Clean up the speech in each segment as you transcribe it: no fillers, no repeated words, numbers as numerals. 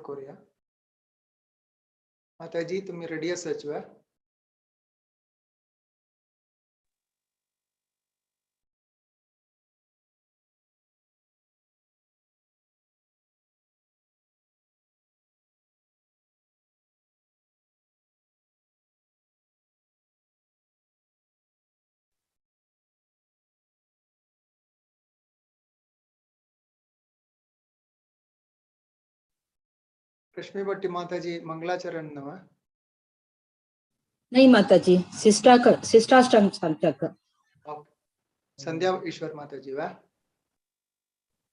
करूया. माताजी तुम्ही रेडी आसाच वा? रश्मि भट्टी माताजी मंगलाचरण नवा? नहीं माताजी, शिष्टाष्टक सांगतात. संध्या ईश्वर माताजी वा?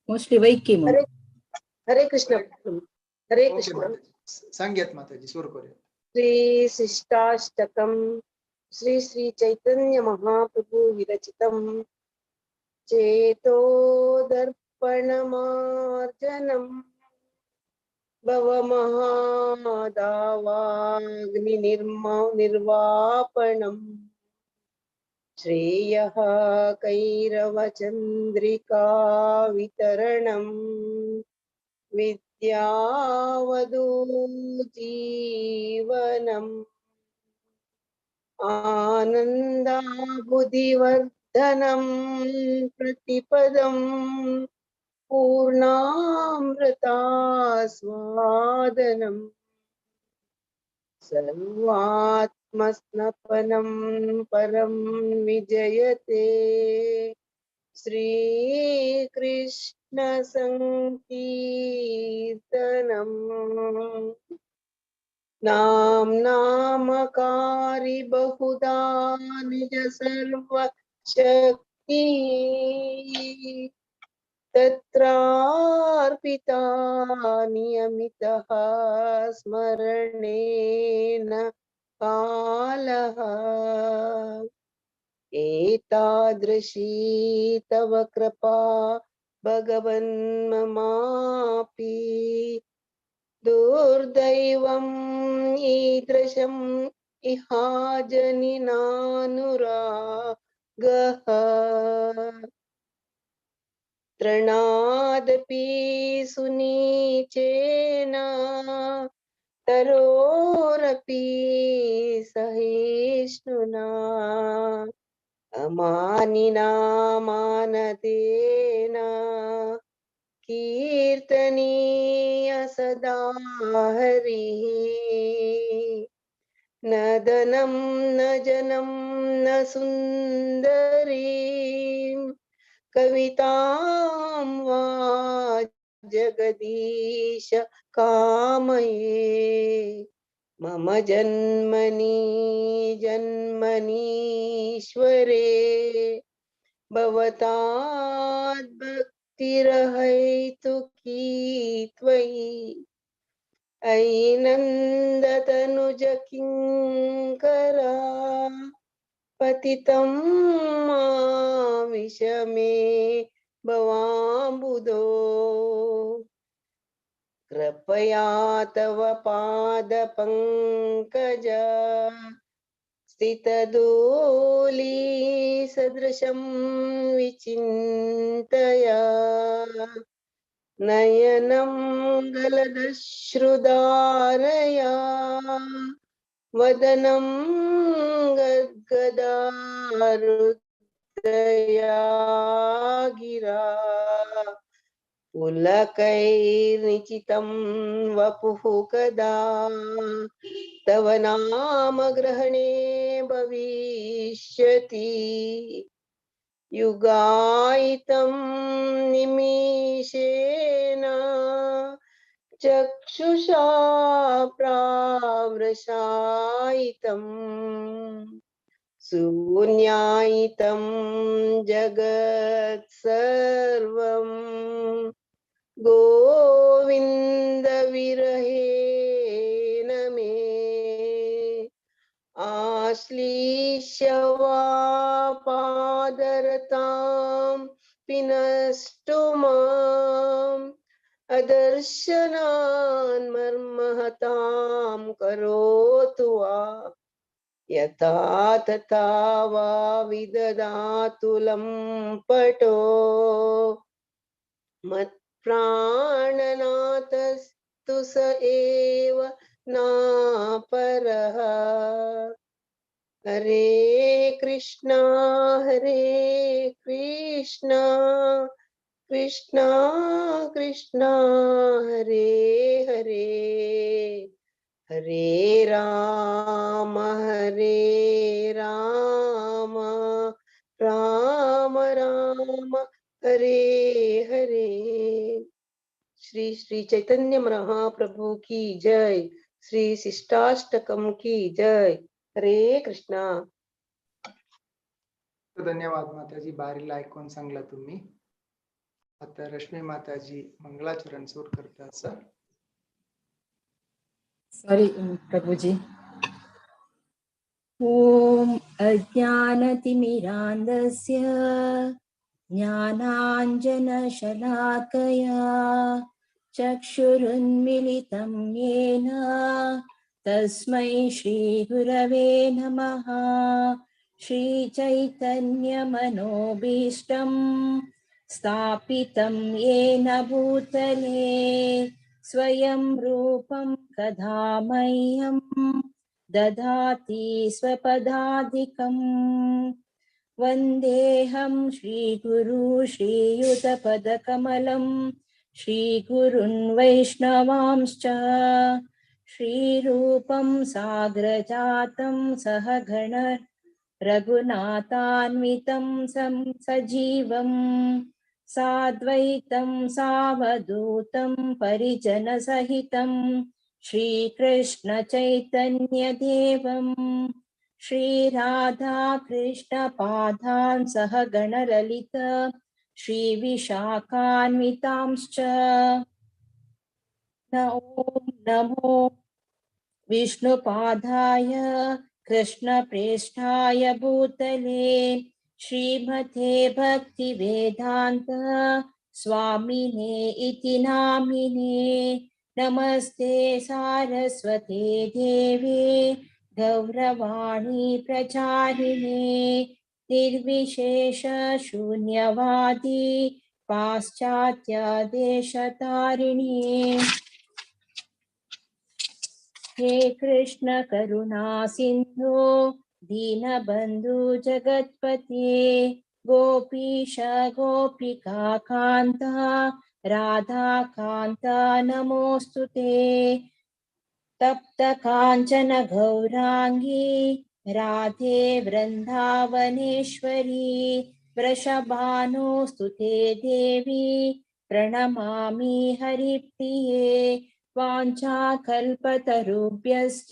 मोस्टली वैकी. हरे कृष्ण. हरे कृष्ण. सांग्यात माताजी, सुरू करूया. श्री शिष्टाष्टकम श्री श्री चैतन्य महाप्रभु विरचितम. चेतो दर्पणमार्जनम भव महादावाग्नि निर्वापणम श्रेयः कैरवचंद्रिका वितरणम विद्यावधू जीवनम आनंदाबुधिवर्धनम प्रतिपदम पूर्णामृतास्वादनम सर्वात्मस्नपनं परं विजयते श्रीकृष्ण संकीर्तनम्. नाम नामकारि बहुधा निज सर्व शक्ति तत्रार्पिता नियमितः स्मरणेन कालः. एतादृशी तव कृपा भगवन् ममापि दुर्दैवं ईदृशं इहाजनिनानुरागः. तृणादपि सुनीचेन तरोरपि सहिष्णुना अमानिना मानदेन कीर्तनीय सदा हरिः. न धनं न जनं न सुन्दरीं कवितां वा जगदीश कामये. मम जन्मनि जन्मनीश्वरे भवताद् भक्तिरहैतुकी त्वयि. अयि नन्दतनुज किङ्करा पतितं मा विषमे भवाम्बुदो. कृपया तव पादपङ्कज स्थितधूली सदृशं विचिन्तय. नयनं गलदश्रुधारया वदनं गद्गदारुदया गिरा. पुलकैर्निचितं वपुः कदा तव नामग्रहणे भविष्यति. युगायितं निमिषेण चक्षुषा प्रावृषायितं शून्यायितं जगत् सर्वं गोविन्द विरहेण मे. आश्लिष्य वा पादरतां पिनष्टु माम् अदर्शनान् मर्महतां करोतु वा. यथा तथा वा विदधातु लम्पटो मत्प्राणनाथस्तु तु स एव नापरः। हरे कृष्णा हरे कृष्णा कृष्णा कृष्णा हरे हरे, हरे राम हरे राम राम राम हरे हरे। श्री श्री चैतन्य महाप्रभु की जय। श्री शिष्टाष्टकम की जय। हरे कृष्णा। धन्यवाद माताजी, बारीला ऐकून सांगला तुम्ही। आता रश्मी माताजी मंगलाचरण सुरू करता असं। सॉरी प्रभुजी। ॐ अज्ञानतिमिरान्धस्य ज्ञानाञ्जनशलाकया चक्षुरुन्मिलितं येन तस्मै श्रीगुरवे नमः। श्रीचैतन्यमनोभीष्टं स्थापितं येन भूतले स्वयं रूपं कदा मह्यं ददाति स्वपदाधिकं। वन्देऽहं श्रीगुरु श्रीयुतपदकमलं श्रीगुरुन् वैष्णवांश्च श्रीरूपं साग्रजातं सहगण रघुनाथान्वितं सजीवं साद्वैतं सावधूतं परिजनसहितं श्रीकृष्ण चैतन्यदेवं श्रीराधाकृष्णपादान् सह गणललित श्रीविशाखान्वितांश्च। ॐ नमो विष्णुपादाय कृष्णप्रेष्ठाय भूतले श्रीमते भक्तिवेदान्त स्वामिने इति नामिने। नमस्ते सारस्वते देवे गौरवाणी प्रचारिणे निर्विशेष शून्यवादी पाश्चात्य देशतारिणे। हे कृष्ण करुणा सिंधु दीनबंधु जगत्पते गोपीश गोपिका कांता राधा कांता नमोस्तुते। तप्त कांचन गौरांगी राधे वृंदावनेश्वरी वृषभानुस्तुते देवी प्रणमामि हरिप्रिये। वाञ्छाकल्पतरुभ्यश्च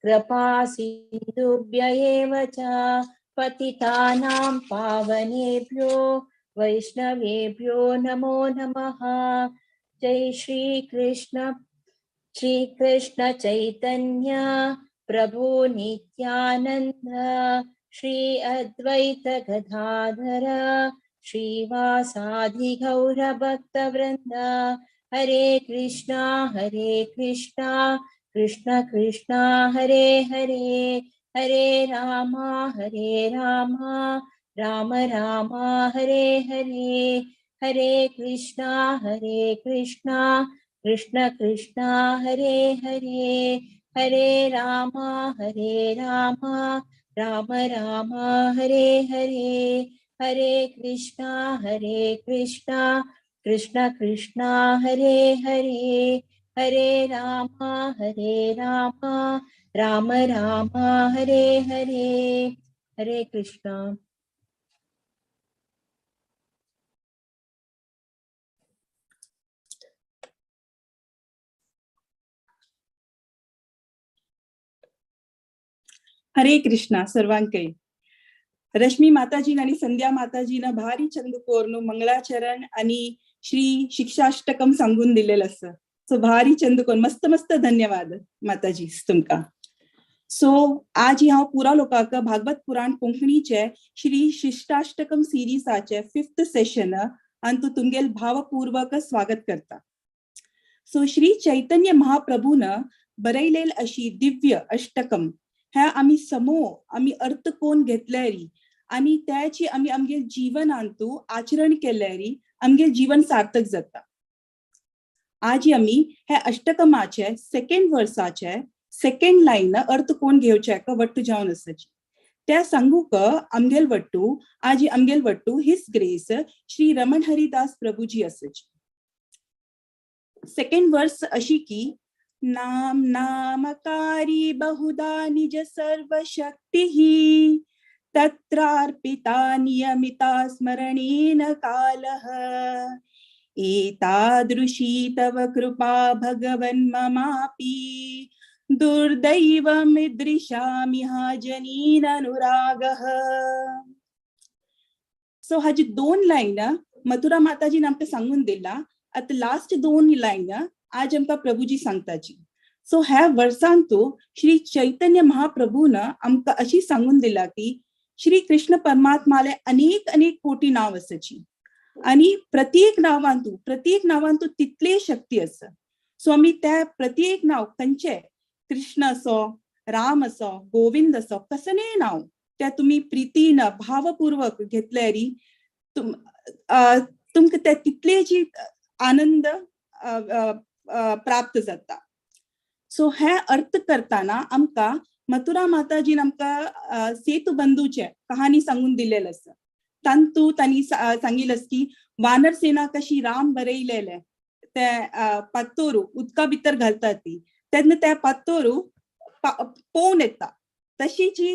कृपा सिन्धुभ्य एव च पतितानां पावनेभ्यो वैष्णवेभ्यो नमो नमः। जय श्री कृष्ण। श्री कृष्ण चैतन्य प्रभु नित्यानंद श्री अद्वैत गदाधर श्रीवासादि गौर भक्त वृंद। हरे कृष्णा कृष्ण कृष्णा हरे हरे, हरे रामा राम राम हरे हरे, हरे कृष्णा कृष्ण कृष्णा हरे हरे, हरे रामा राम राम हरे हरे, हरे कृष्णा कृष्ण कृष्णा हरे हरे, हरे रामा राम राम हरे हरे। हरे कृष्णा। हरे कृष्णा सर्वांकय। रश्मी माताजीन आणि संध्या माताजीनं भारी चंदकोरनु मंगळाचरण आणि श्री शिक्षाष्टकम सांगून दिलेलं असं। सो भारी चंदकोर मस्त मस्त धन्यवाद माताजी तुमका। सो आज हांव पुरा लोकांक भागवत पुराण कोंकणीचे श्री शिष्टाष्टकम सिरीजाचे 5th session आनी तूं तुमगेल भावपूर्वक स्वागत करता। सो श्री चैतन्य महाप्रभून बरयलेल अशी दिव्य अष्टकम ह्या आमी समो आमी अर्थ कोण घेतल्यारी आनी त्याची आमी आमगे जीवनांतू आचरण केल्यारी आमगे जीवन सार्थक जाता। आज आमी हे अष्टकमाचे सेकंड वर्साचे सेकंड लायन अर्थ कोण घेवचे वट्टू जावन आसाची. त्या सांगूक आमगेल वट्टू आज आमगेल Wattoo his grace Shri Raman Haridas Prabhuji आसाची. सेकंड वर्स अशी की नाम नामकारी बहुधा निज सर्व शक्तिः तत्रार्पिता नियमिता स्मरणेन कालः एतादृशी तव कृपा भगवन् ममापि दुर्दैवमिदृशामिह जनीन अनुरागः. सो हाजी दोन लायन मथुरा माताजीन आमकां सांगून दिला. आतां लास्ट दोन लायन आज आमकां प्रभुजी सांगताची. सो ह्या वर्सान तो श्री चैतन्य महाप्रभून आमकां अशी सांगून दिला की श्री कृष्ण परमात्माले अनेक अनेक कोटी नाव आसाची आणि प्रत्येक नावांतू तितले शक्ती आसा. सो आमी त्या प्रत्येक नाव खंयचे कृष्ण असो, राम असो, गोविंद असो, कसने नाव त्या तुम्ही प्रीतीन भावपूर्वक घेतल्यारी तुमकां त्या तितले जी आनंद प्राप्त जाता. सो हे अर्थ करताना आमकां मथुरा माताजीन आमकां सेतु बंधूचे कहाणी सांगून दिलेलं आसा. तांतू तांणी सांगिल्लें की वानर सेना कशी राम बरयलेले ते पात्तोरू उदका भितर घालता ती तेन्ना त्या पात्तोरू पोवन येता. तशी जी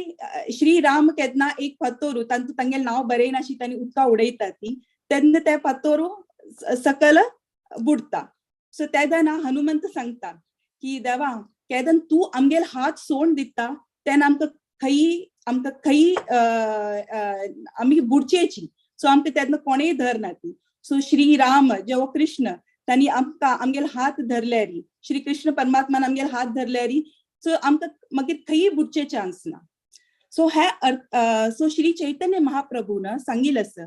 श्री राम केन्ना एक पात्तोरू तांतू तांगेलें नांव बरयनाशी तांणी उदका उडयता ती तेन्ना त्या पात्तोरू सकल बुडता. सो तेन्ना हनुमंत सांगता की देवा केदन तूं आमगेल हात सोड दिता तेन्ना आमकां खंय आमी बुडचेची. सो आमकां तेन्ना कोणेय धरना ती. सो श्री राम जेव्हा कृष्ण तांणी आमकां आमगेल हात धरल्यारी श्री कृष्ण परमात्मान आमगेल हात धरल्यारी सो आमकां मागीर खंय बुडचे चान्स ना. सो हे सो श्री चैतन्य महाप्रभून सांगिल्लें आसा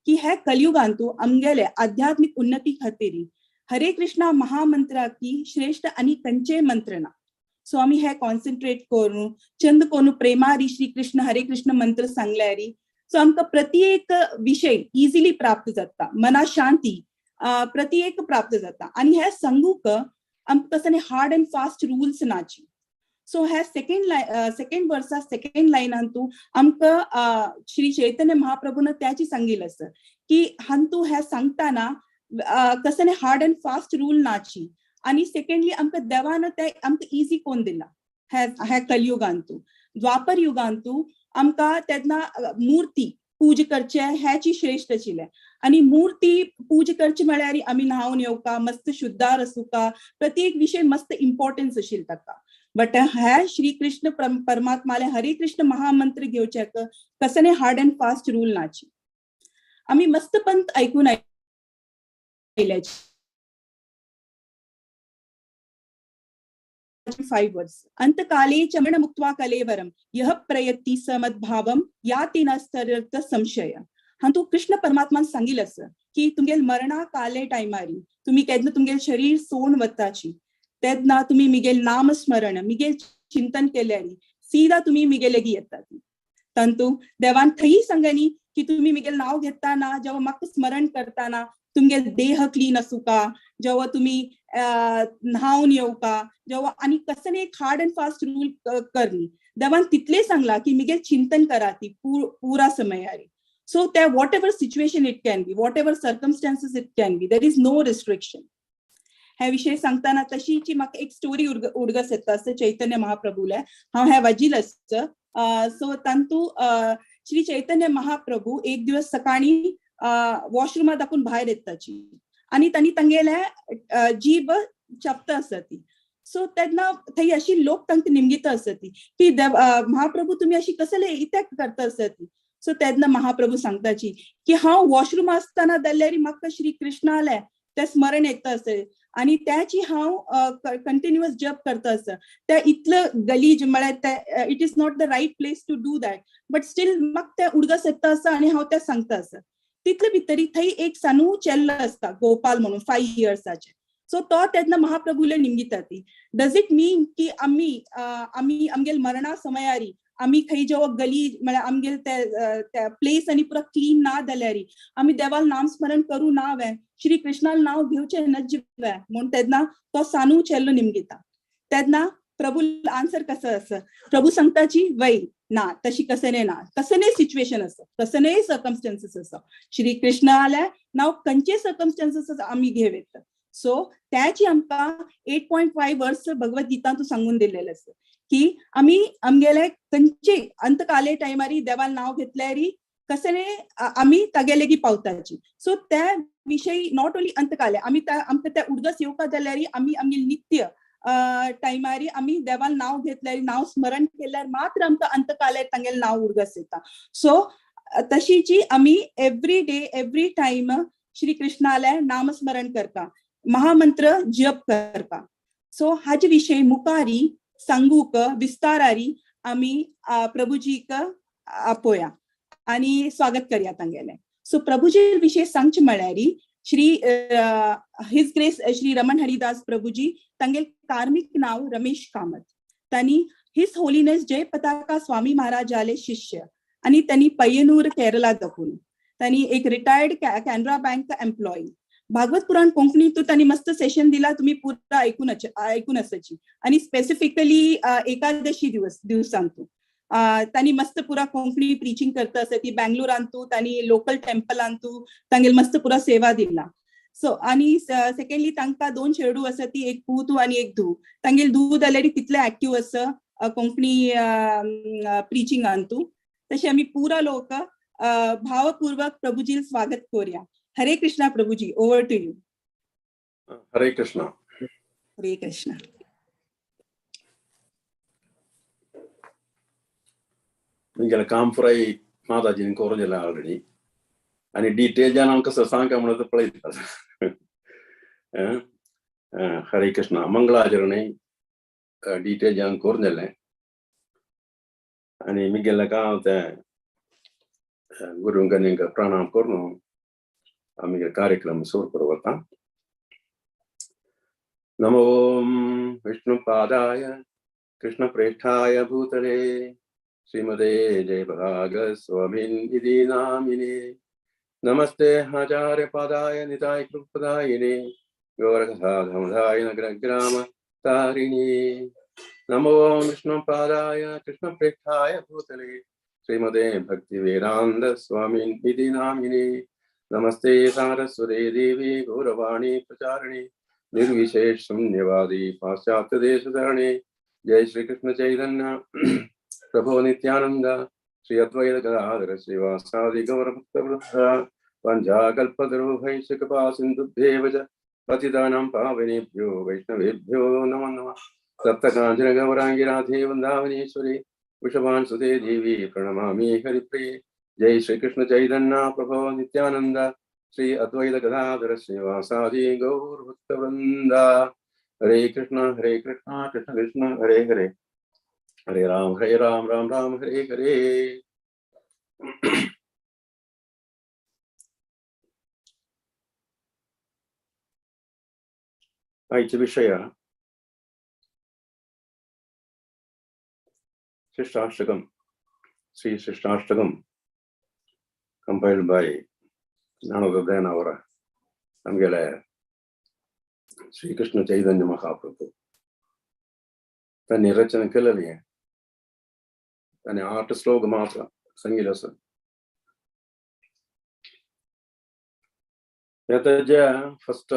की हे कलयुगांतू आमगेले आध्यात्मिक उन्नती खातीर हरे कृष्णा महामंत्राकी श्रेष्ठ आणि कंचे मंत्र ना. सो आमी हे कॉन्सन्ट्रेट करून चंद कोनू प्रेमारी श्री कृष्ण हरे कृष्ण मंत्र सांगल्यारी सो आमकां प्रत्येक विषय इजिली प्राप्त जाता, मना शांती प्रत्येक प्राप्त जाता. आनी हे सांगूक आमकां कसं हार्ड अँड फास्ट रुल्स नाची. सो ह्या सेकंड वर्सा सेकंड लायनांतू आमकां श्री चैतन्य महाप्रभून त्याची सांगिल्लें आसा की हांतू हे सांगताना कसं हार्ड अँड फास्ट रूल नाची. आणि सेकंडली आमकां देवान ते आमकां इजी कोण दिला ह्या कलयुगांतू द्वापर युगांतू आमकां तेन्ना मूर्ती पूज करचे ह्याची श्रेष्ठ आशिल्लें. आनी मूर्ती पूज करची म्हळ्यार आमी न्हावन येवका, मस्त शुद्धार आसूका, प्रत्येक विशय मस्त इम्पॉर्टन्स आशिल्लें ताका. बट ह्या श्री कृष्ण परमात्माले हरे कृष्ण महामंत्र घेवच्याक कसने हार्ड अँड फास्ट रूल नाची. आमी मस्त पंत आयकून आयल्याची 5 वर्स. अंतकाले चमण मुक्त्वा कलेवरम यह प्रयत्ति समद्भावम याति नस्तरत संशय. हांतू कृष्ण परमात्मान सांगिल्लें आसा की तुमगेल मरणा काले टायमारी तुमी केन्ना तुमगेल शरीर सोड वताची तेन्ना तुमी मिगेल नाम स्मरण मिगेल चिंतन केल्यारी सीधा तुमी मिगेल लागीं येतात. तांतू देवान थंय सांगनी की तुमी मिगेल नांव घेताना जेव्हा म्हाका स्मरण करताना तुमगेल देह क्लीन आसूका, जेव्हा तुमी न्हावन येवका, जेव्हा आनी कसं एक हार्ड अँड फास्ट रूल करनी. देवान तितले सांगला की मिगेल चिंतन करा ती पुरा समयारी. सो त्या whatever situation it can be, whatever circumstances it can be, there is no restriction. ह्या विशय सांगताना तशीची म्हाका एक स्टोरी उडगस येता आसता चैतन्य महाप्रभूले हांव ह्या वाजील आसता. सो तांतू श्री चैतन्य महाप्रभू एक दिवस सकाळी वॉशरूमा दाखून भायर येताची आनी तांणी तांगेले जीभ चपता आसा ती. सो तेन्ना थंय अशी लोक तांकां निमगिता आसा ती की महाप्रभू तुमी अशी कसले इत्याक करता आसा ती. सो तेन्ना महाप्रभू सांगताची की हांव वॉशरूम आसतना जाल्यार म्हाका श्री कृष्णाले ते स्मरण येता आसा आनी त्याची हांव कंटिन्युअस जप करता आसा. त्या इतलं गलीज म्हळ्यार ते it is not the right place to do that, but still म्हाका ते उडगस येता आसा आनी हांव तें सांगता आसा. तितले भितरी थंय एक सानू चेल्लो आसता गोपाल म्हणून 5 इयर्साचे. सो तो तेन्ना महाप्रभूले निमगिता ती. डज it मीन की आमी आमी आमगेल मरणा समयारी आमी खंय जेव्हा गली म्हळ्यार आमगेले ते प्लेस आनी पुरा क्लीन ना जाल्यार आमी देवाल नामस्मरण करूं ना वे, श्री कृष्णाल नाव घेवचें नज्ज वे म्हूण तेन्ना तो सानू चेल्लो निमगिता. तेन्ना प्रभू आन्सर कसो आसा, प्रभू सांगताची वय ना तशी कसने ना, कसने सिच्युएशन आसा, कसने सर्कमस्टन्सीस आसा, श्री कृष्ण आल्या नाव खंयचे सर्कमस्टन्सीस आमी घेवेत. सो त्याची आमकां 8.5 वर्स भगवत गीता तूं सांगून दिल्लेलें आसा की आमी आमगेले खंयचे अंतकाले टायमारी देवान नाव घेतल्यारी कसने आमी तागेले पावताची. सो त्या विशयी not only अंतकाले आमी आमकां त्या उडगस येवपा जाल्यार आमी आमगे नित्य टायमारी आमी देवान नाव घेतल्यार, नाव स्मरण केल्यार मात्र आमकां अंतकाले तांगेले नाव उडगस येता. सो तशीची आमी every day every time Shri कृष्णाले नामस्मरण करता, महामंत्र जप करता. सो हाजे विशय मुखारी सांगूक विस्तारारी आमी प्रभुजीक आपोया आनी स्वागत करया तांगेले. सो प्रभुजी विशय सांगचे म्हळ्यार Shri his grace Shri Raman Haridas Prabhuji, तांगेले कार्मिक नाव रमेश कामत, तांणी his holiness जय पताका स्वामी महाराजाले शिष्य आनी त्यांनी पय्यनूर केरला दाखवून त्यांनी एक retired Canara bank employee. Bhagwat Purana Konkani तू त्यांनी मस्त सेशन दिला, तुम्ही पुरा ऐकून ऐकून असायची. आणि स्पेसिफिकली एकादशी दिवस दिवसांतू त्यांनी मस्त पुरा कोंकणी प्रिचिंग करता आसा ती बँगलोरांतू त्यांनी लोकल टेम्पलांतू तांगेले मस्त पुरा सेवा दिला. सो आणि सेकंडली तांकां दोन चेडू आसा ती, एक पूत आनी एक धूव. तांगेले धूव जाल्यार तितले एक्टिव आसा कोंकणी प्रिचिंगांतू. तशें आमी पुरा लोक भावपूर्वक प्रभुजी स्वागत करूया. Hare Krishna Prabhuji, over to you. Hare Krishna. Hare Krishna. निगेले काम पुराय माताजीन करून दिलां ऑलरेडी आनी डिटेल जान आमकां कसो सांग म्हणून पळयता. हरे कृष्णा. मंगलाचरणे डिटेल जान करून दिलें आनी मिगेलें काम तें गुरुंक प्रणाम करून आमगे कार्यक्रम सुरू करूं वता. नमो विष्णुपादाय कृष्णप्रेष्ठाय भूतले श्रीमते जयभाग स्वामिन् इति नामिने. नमस्ते आचार्य पादाय निताय कृपदायिने गौरकथाधमधाय नगरग्राम तारिणे. नमो विष्णुपादाय कृष्णप्रेष्ठाय भूतले श्रीमते भक्तिवेदांत स्वामिन् इति नामिने. नमस्ते सारस्वते देवी गौरवाणी प्रचारिणे निर्विशेष शून्यवादी पाश्चात्य देशधरणे. जय श्री कृष्ण चैतन्य प्रभु नित्यानंद श्री अद्वैत गदाधर श्रीवासादि गौरभक्तवृंद. पंचाकल्पतरुभ्यश्च कृपा सिन्धुभ्येव च पतितानां पावनेभ्यो वैष्णवेभ्यो नमो नमः. सप्तकाञ्चन गौराङ्गी राधे वृन्दावनेश्वरी वृषभानुसुते देवी प्रणमामि हरिप्रिये. जय श्री कृष्ण चैतन्य प्रभु नित्यानंद श्री अद्वैत गदाधर श्रीवासादि गौरभक्तवृंद. हरे कृष्ण कृष्ण कृष्ण हरे हरे, हरे राम राम राम हरे हरे. आयचे विषय Shikshashtakam, Sri Shikshashtakam, compiled by Jnanodaya ಅವರ ನಮಗೆಲ್ಲ ಶ್ರೀಕೃಷ್ಣ ಚೈತನ್ಯ ಮಹಾಪ್ರಭು. ತನ್ನ ರಚನೆ केलेली त्याने 8 श्लोक मात्र सांगितलं असं. त्याच्या फर्स्ट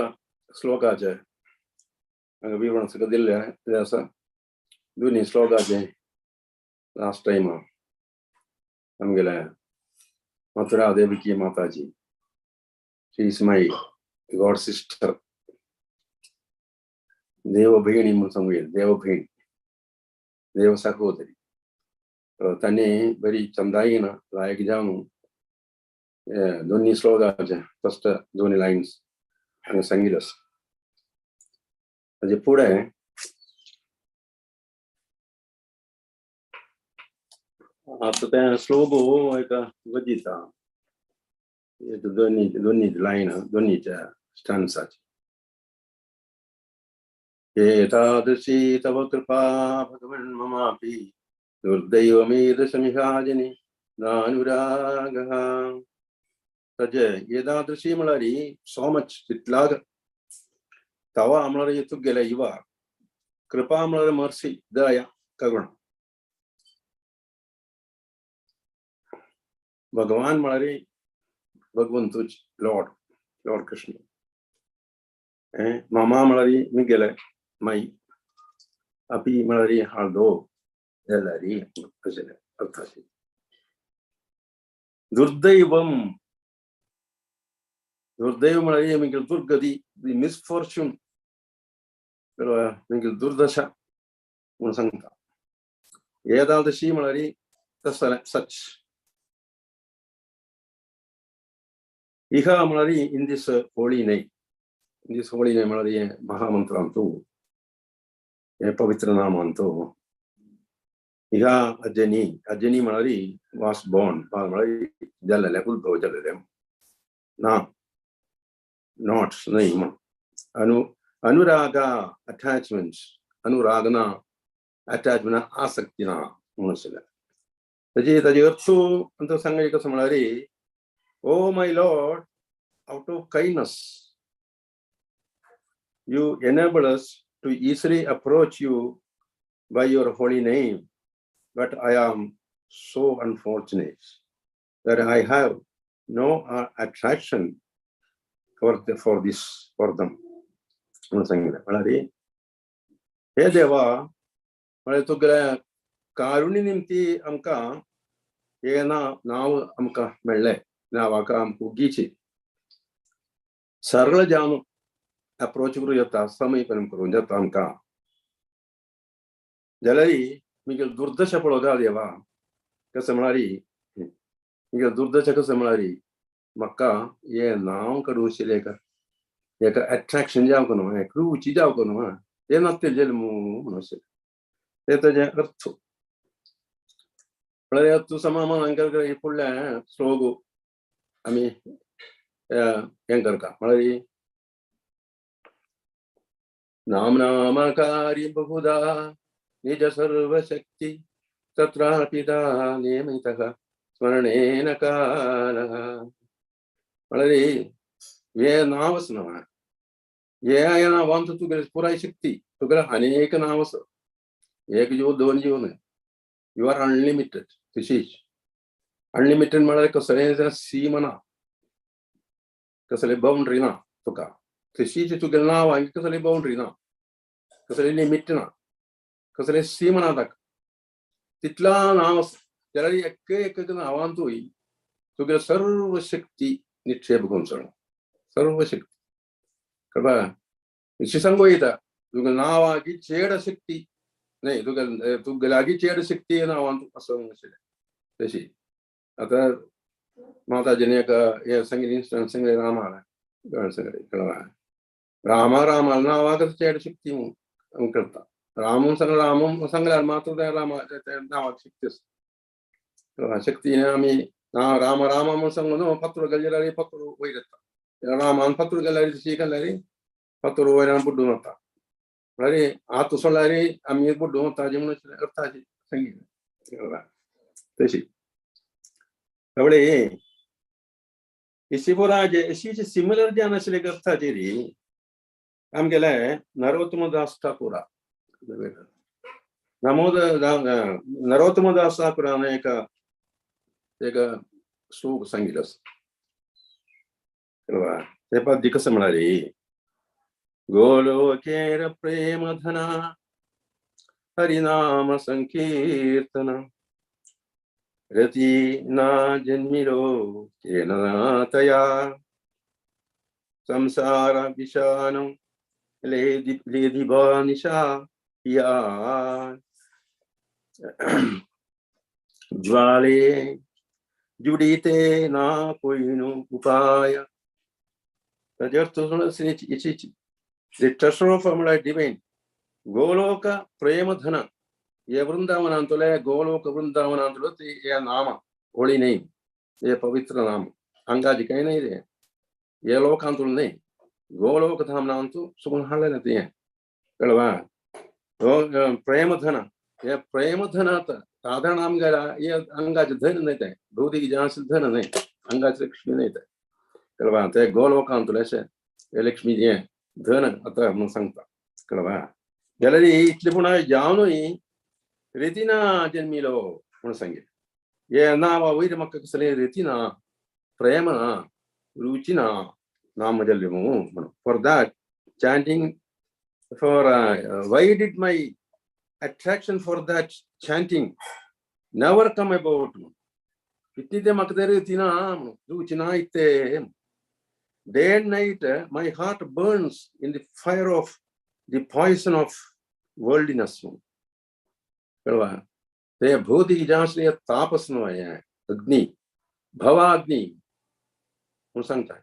श्लोकाचे विवरण सगळं दिले आहे. असं दोन्ही श्लोकाचे लास्ट टाइम नमगेले Mathura Devaki Mataji, she is my god sister, देव बहिणी म्हणून सांगूया, देव बहीण, देव सहोदरी. त्याने बरी चंदाईन लायक जाऊन दोन्ही श्लोकाचे फर्स्ट दोन्ही लाईन्स हांगा सांगितलं. म्हणजे पुढे आता त्या श्लोक एक वजिता दोन्ही दोन्ही लाईन दोन्हीच्या स्टान्साचे. एतादृशी तव कृपा भगवन् ममापि दुर्दैवमेदशमिहाजनि नानुरागः. ताजे येदादृशी म्हळ्यार सो मच तितलाग तवा म्हळ्यार तुगेले इवा कृपा म्हळ्यार मर्सी दया करुणा. भगवान म्हळ्यार भगवंतूच लॉर्ड लॉर्ड कृष्ण. मामा म्हळ्यार मी गेले माई अपी म्हळ्यार हाडो जाल्यार अशें अर्थाची. दुर्दैवम दुर्दैव म्हळ्यार मागीर दुर्गती दी मिसफॉर्च्यून मागीर दुर्दशा म्हणून सांगता. एतादृशी म्हळ्यार तसलें सच. इहा म्हळ्यार in this holy name, in this holy name म्हळ्यार महामंत्रांतु हे पवित्र नामांतु इहा अजनी अजनी म्हळ्यार वास बॉर्न म्हळ्यार जाल्लें उद्भव जाल्लें ना not न्हय म्हण. अनु अनुरागा अटॅचमेंट अनुराग ना अटॅचमेंट आसक्ती ना म्हणून आशिल्लें. ताजी ताजी अर्थ अंत सांगाय कसो म्हळ्यार O my lord, out of kindness you enable us to easily approach you by your holy name, but I am so unfortunate that I have no attraction for the, for this, for them. म्हणून सांगितलें. म्हळ्यार हे देवा म्हळ्यार तुगेल्या कारुणी निमती आमकां हे ना नांव आमकां मेळ्ळें, नांवाक आमकां उगीची सरळ जावन अप्रोच करूं येता, समीपन करूं येता आमकां. जाल्यार मागीर दुर्दशा पळोवता देवा कसं म्हळ्यार मागीर दुर्दशा कसं म्हळ्यार म्हाका हें नांव कडूशिल्लें एका एका एट्रेक्शन जावंक न्हू, एक रुची जावंक न्हू, तें नासतें जल्म म्हणून अशें तें ताजें अर्थ. म्हळ्यार तूं समा हांगा फुडलें श्लोक आमी हें करता म्हळ्यार नाम नामकारी बहुधा निज सर्वशक्ती तत्रापि नियमितः स्मरणेन कालः. म्हळ्यार हे नांव आसा न्हू, हे नांवान तुगेली पुराय शक्ती, तुगेले अनेक नांव आसा, एक जीव दोन जीव न्हय, you are unlimited. तशीच अनलिमिटेड म्हळ्यार कसलें सीम ना, कसले बाउंड्री ना तुका. तशीच तुगेलें नांव हांगा कसली बाउंड्री ना, कसली लिमीट ना, कसले सीम ना ताका. तितला नांव आसा जाल्यार एक एक नांवांतूय तुगेले सर्व शक्ती निक्षेप करून चड सर्व शक्ती कळपा अशी सांगू येता. तुगेले नांवाची चेड शक्ती न्हय, तुगेले तुगेले लागीं चेड शक्ती नांवांत असो आशिल्लें. तशी आतां माताजीने एक हे सांगितलें इन्स्टंट सांगलें रामा सांगलें कळवा रामा रामा नांवाक चेड शक्ती म्हणून करता. रामून सांगलें रामून सांगल्यार मात्र त्या रामा नांवाक शक्ती आसा. शक्ती आमी ना राम राम म्हणून सांगू न्हू फातोर घाली जाल्यार फातोर वयर येता, रामान फातोर घाल्यार तशी घाल्यार फातोर वयल्यान बुड्डून वता. म्हळ्यार आतां सोडल्यार आमी बुड्डून वता म्हणून अर्थाची सांगितलें तशी. त्यामुळे इशिपुराजे अशी सिमिलर जे आशिल्ले अर्थाचेर आमगेले नरोत्तमदास ठाकूरा नमोद नरोत्तमदास ठाकूरान एक एक श्लोक सांगितलं आसा. ते पद्य कसं म्हळ्यार गोलोकेर प्रेमधना हरिनाम संकीर्तन रती ना जन्मिलो केन तया संसार विषाणु लेदिबानिशा या ज्वाले जुडीते ना कोयनु उपाय. ताजे अर्थ The treasure of divine Goloka प्रेमधन हे वृंदावनांतले गोलोक वृंदावनांतलो हे नाम होळी न्हय, हे पवित्र नाम हांगाजी कांय न्हय रे, हे लोकांतलो न्हय, गोलोक धामनांतू सुकून हाडलें तें कळवा. प्रेमधन हे प्रेमधनात साधारण आमगेल्या हे अंगाचें धन न्हय तें, भौतीक जें आसा धन न्हय, अंगाची लक्ष्मी न्हय तें. कळवा ते गोलोकांतलें अशें हे लक्ष्मी हें धन आतां म्हणून सांगता. कळवा जाल्यार इतलें पूण जावनूय रितीना जन्मिलो म्हणून सांगें. हे नांवा वयर म्हाका कसलें रिती ना, प्रेम ना, रुची ना, नाम जल्ले म्हणून. For that chanting, for why did my attraction for that chanting never come about? इतली ते म्हाका ते रिती ना, रुची ना इतले. Day and night my heart burns in the fire of the poison of worldliness. कळवा ते भौतिक जासले तापस न्हय, अग्नी, भवाग्नी म्हणून सांगता.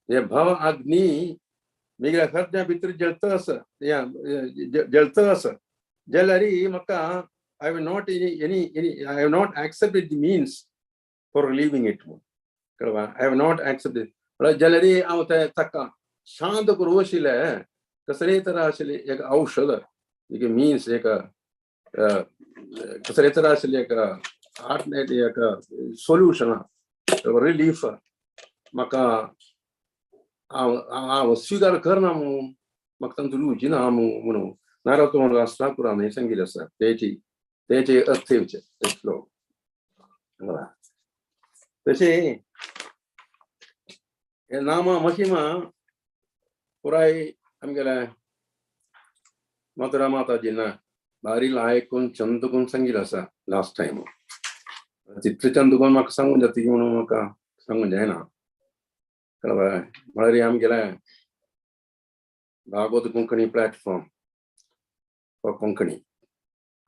हे भव अग्नी मिगल्या हृदया भितर जळत आसा, जळत आसा जाल्यार म्हाका I have not any any any I have not accepted the means for relieving it. कळवा I have not accepted जाल्यार हांव ते ताका शांत करूं आशिल्लें कसलेय तरा आशिल्लें एक औषध, एक मिन्स, एक कसलेय तरा आशिल्लें एक आर्ट, एक सोल्युशन, रिलीफ म्हाका हांव हांव स्विकार करना म्हणून म्हाका तांचो रुची ना म्हणून नारद दास ठाकुरान हें सांगिल्लें आसा. तेची तेचे अर्थ येवचे ते श्लोक. तशें हे नामा महिमा पुराय आमगेल्या मथुरा माताजीना भारी आयकून चंद करून सांगिल्लें आसा लास्ट टायम. तितलें चंद करून म्हाका सांगून जाता की म्हणून म्हाका सांगून जायना. कळ्ळें? म्हळ्यार आमगेल्या भागवत कोंकणी प्लॅटफॉर्म फॉर कोंकणी,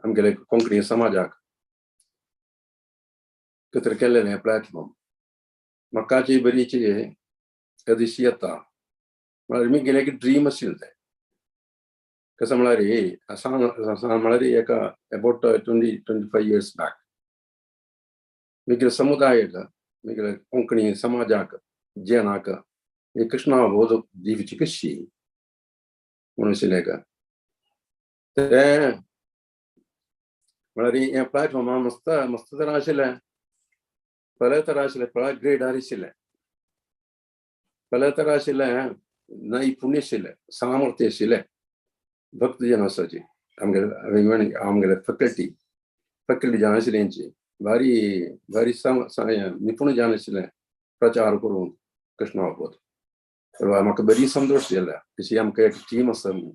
आमगेले कोंकणी समाजाक कतर केल्लें प्लॅटफॉर्म म्हाकाची बरीची अदिशी येता. म्हळ्यार मी एक ड्रीम आशिल्लें तें. कसं म्हळ्यार सांग म्हळ्यार एका about 20-25 years back मिगेले समुदायाक, मिगेले कोंकणी समाजाक, जनाक हे कृष्णा बोध दिवची कशी म्हणून आशिल्लें एका तें. म्हळ्यार हें प्लॅटफॉर्मा मस्त मस्त तरा आशिल्लें, पळय तरा आशिल्लें, पळय ग्रेडार आशिल्लें, पळय तरा आशिल्लें, नैपुण्य आशिल्लें, सामर्थ्य आशिल्लें, भक्तजन आसाची आमगेले आमगेले फॅकल्टी फॅकल्टी जन आशिल्ली हेंची भारी भारी निपुण जन आशिल्लें प्रचार करून कृष्णाबोध. कळवा म्हाका बरी संतोश जाल्या तशी आमकां एक टीम आसा म्हणून.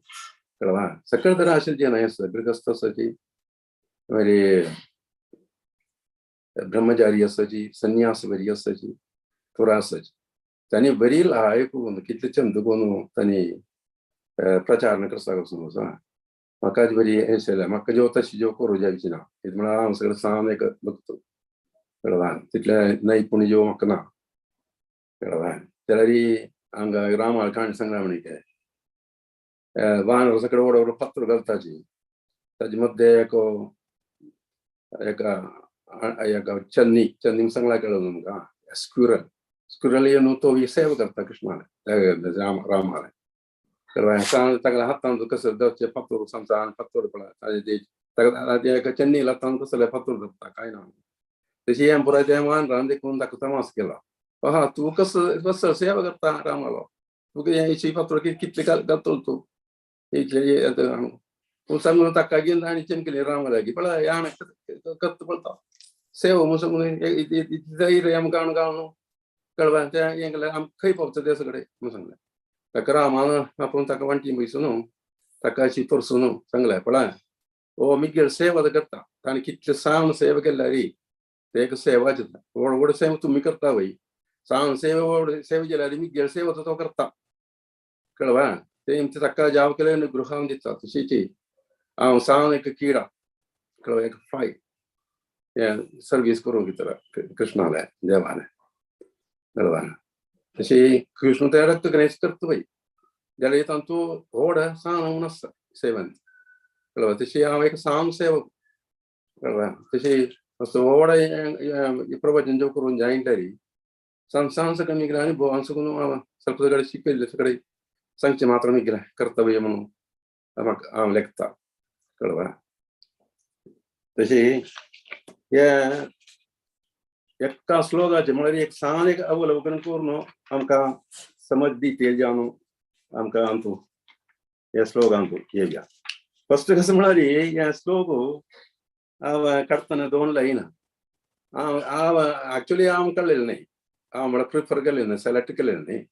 कळवा सकळ तरा आशिल्ले जन आसा, गृहस्थ आसाची, मागीर ब्रह्मचारी आसाची, संन्यास बरी आसाची, पुरा आसाची. तांणी बरी आयकून कितले चंद करून तांणी प्रचार करता वचून वचा म्हाका बरी हें आशिल्लें. म्हाका ज्यो तशी ज्यो करूं जायची ना, कितें म्हळ्यार हांव सगळें सान एक भक्त. कळवा तितलें नैपुण्य ज्यो म्हाका ना. कळवा जाल्यार हांगा रामाळ काणी सांगला म्हणी ते वानर सगळे व्हड व्हड पत्र घालताची, ताजे मध्य एक एका एका चन्नी चन्नी सांगला कळ्ळें तुमकां, स्क्विरल स्क्विरल येवन तो सेवा करता कृष्णाले, राम रामाले. कळवा ताका हातान कसं धरचें फातोर समजा फातोर पळय ताका एका चन्नी हातान कसलें फातोर धरता काय ना. तशी हें पुराय तें वानरान देखून ताका तमास केला. हा तूं कसं कसं सेवा करता रामालो, तुका हें फातोर कितले घालतलो तूं इतले पूण सांगून ताका घेवन आनी चमकेली रामा लागीं पळय याण करता पळता सेवा म्हणून सांगून धैर्य आमकां गावन कळवा तें हें केलें आमकां खंय पावता ते सगळे म्हणून सांगलें. ताका रामान आपूण ताका वांटी बैसून ताका अशी परसून सांगलें पळय हो मिगेल सेवा करता ताणें कितले सान सेवा केल्यार ते एक सेवाच व्हड व्हड सेवा तुमी करता वय, सान सेवा व्हड सेवा केल्यार मिगेल सेवा तो करता. कळवा ते ताका जाव केलें गृहान दिता तशीच हांव सान एक किडा कळवा एक फ्लाय हें सर्वीस करूंक भितर कृष्णाले देवाले. कळवा तशी कृष्ण ते रक्त गणेश करता पळय जाल्यार तांचो व्हड सान म्हणून आसता सेवन. कळवा तशी हांव एक सान सेवक. कळवा तशी असो व्हड प्रवचन जो करून जायन तरी सान सान सगळें मिगलें आनी भोवान सगळं ಸ್ವಲ್ಪ सगळें शिकयल्लें सगळें सांगचें मात्र मिगलें कर्तव्य म्हणून म्हाका हांव लेखता. कळवा तशी हे एका श्लोकाचें म्हळ्यार एक सान एक अवलोकन करून आमकां समज दिते जावन आमकां अंतू हे श्लोकांतू येया. फस्ट कसं म्हळ्यार हे श्लोक हांव काडटना दोन लायन हांव हांव एक्चुअली हांव काडलेलें न्हय, हांव म्हळ्यार प्रिफर केलें न्हय, सिलेक्ट केलें न्हय.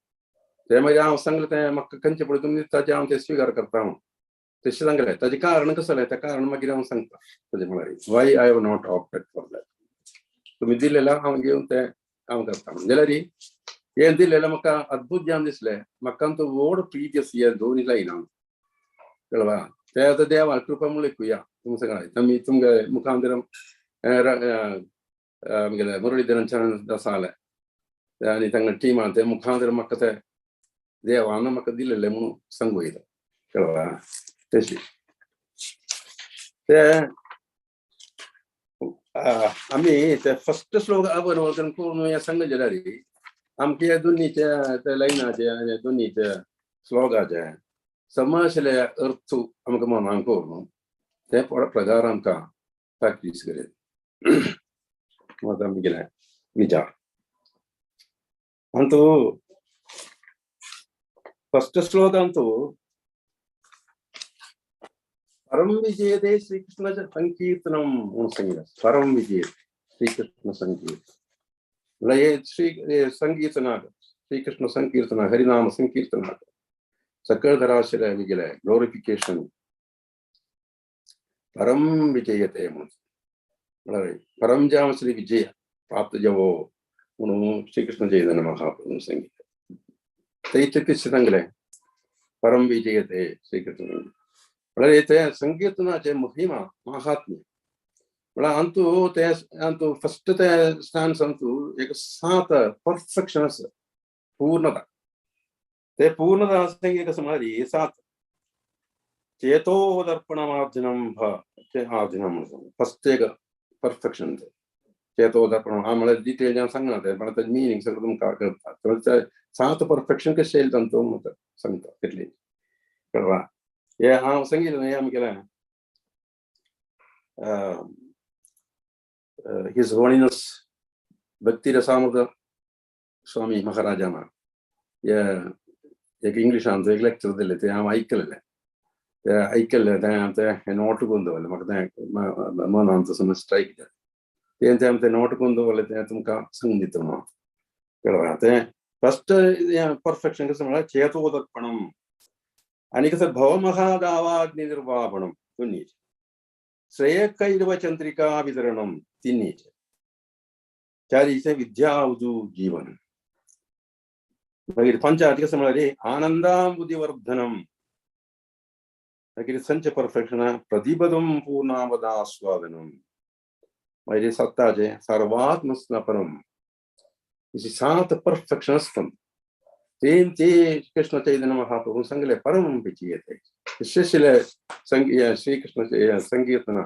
ते मागीर हांव सांगलें तें म्हाका खंयचें पळय तुमी ताचें हांव तें स्विकार करता हांव तशें सांगलें. ताचें कारण कसलें तें कारण मागीर हांव सांगता. ताचें म्हळ्यार why I have not opted for that. तुमी दिलेलें हांव घेवन तें हांव करता म्हणून जाल्यार हें दिलेलें म्हाका अद्भुत जावन दिसलें. म्हाका तो व्हड प्रीती आसा हे दोनूय लायनां कळवा. ते आतां देवा कृपा म्हणून तुम सगळें तुमी तुमगे मुखांतर आमगेले मुरळीधरन चरण दासाले आनी तांकां टिमान ते मुखांतर म्हाका ते देवान म्हाका दिलेलें म्हणून सांगू येता कळवा. तशी ते आमी ते फस्ट श्लोक अवलोकन करून हें सांगलें जाल्यार आमचे हे दोनीचे ते लायनाचे आनी दोनीचे श्लोकाचे समाजले अर्थ आमकां मनान करून ते प्रकार आमकां प्रॅक्टीस करीत आतां आमगेले विचार. अंतू फस्ट श्लोकांतू परम विजयते श्रीकृष्ण संकीर्तनम म्हणून सांगितलं. परम विजय श्रीकृष्ण संकीर्तन म्हळ्यार हे श्री संकीर्तनाक श्रीकृष्ण संकीर्तन हरिनाम संकीर्तनाक सकळ धराशिल्लें आमगेलें ग्लोरिफिकेशन परम विजयते म्हणून म्हळ्यार परम जावन श्री विजय प्राप्त जावो म्हणून श्रीकृष्ण चैतन्य महाप्रभू सांगितलें. ते कशें सांगलें परम विजयते श्रीकृष्ण म्हळ्यार ते संकीर्तनाचे महिमा महात्म्य म्हळ्यार अंतू ते अंतू फस्ट ते स्थान अंतू एक सात परफेक्शन आसा पूर्णता. ते पूर्णता आसा कसं म्हळ्यार सात चेतोदर्पणमार्जनं आर्जनं फस्ट एक परफेक्शन ते चेतोदर्पण हांव म्हळ्यार डिटेल हांव सांगना तें पण ताजें मिनींग सगळें तुमकां कळटा. सात परफेक्शन कशें येयलें तांचो सांगता तितलें कळवा. हे हांव सांगिल्लें न्हय आमगेलें his holiness भक्ती रसामृत स्वामी महाराजान हे एक इंग्लिशान एक लेक्चर दिलें तें हांव आयकलेलें. तें आयकल्लें तें तें नोट करून दवरलें म्हाका तें मनान समज स्ट्रायक जालें. तें तें तें नोट करून दवरलें तें तुमकां सांगून दिता म्हणून कळ्ळें. तें फस्ट परफेक्शन कसं म्हळ्यार चेतोदर्पणम आनी कसं भवमहादावाग्नि निर्वापणम दोन्हीचें श्रेयकैरव चंद्रिका वितरणम तिन्हीचें चारीचें विद्यावधू जीवन मागीर पंचाची कसं म्हळ्यार आनंदांबुधिवर्धनम मागीर संच परफेक्शन प्रतिपदम पूर्णावदास्वादनम मागीर सत्ताचें सर्वात्मस्नपनम सात परफेक्शन आसता. तें ते कृष्ण चैतन्य महाप्रभू सांगले परम विजयते शिष्य श्रीकृष्ण संकीर्तन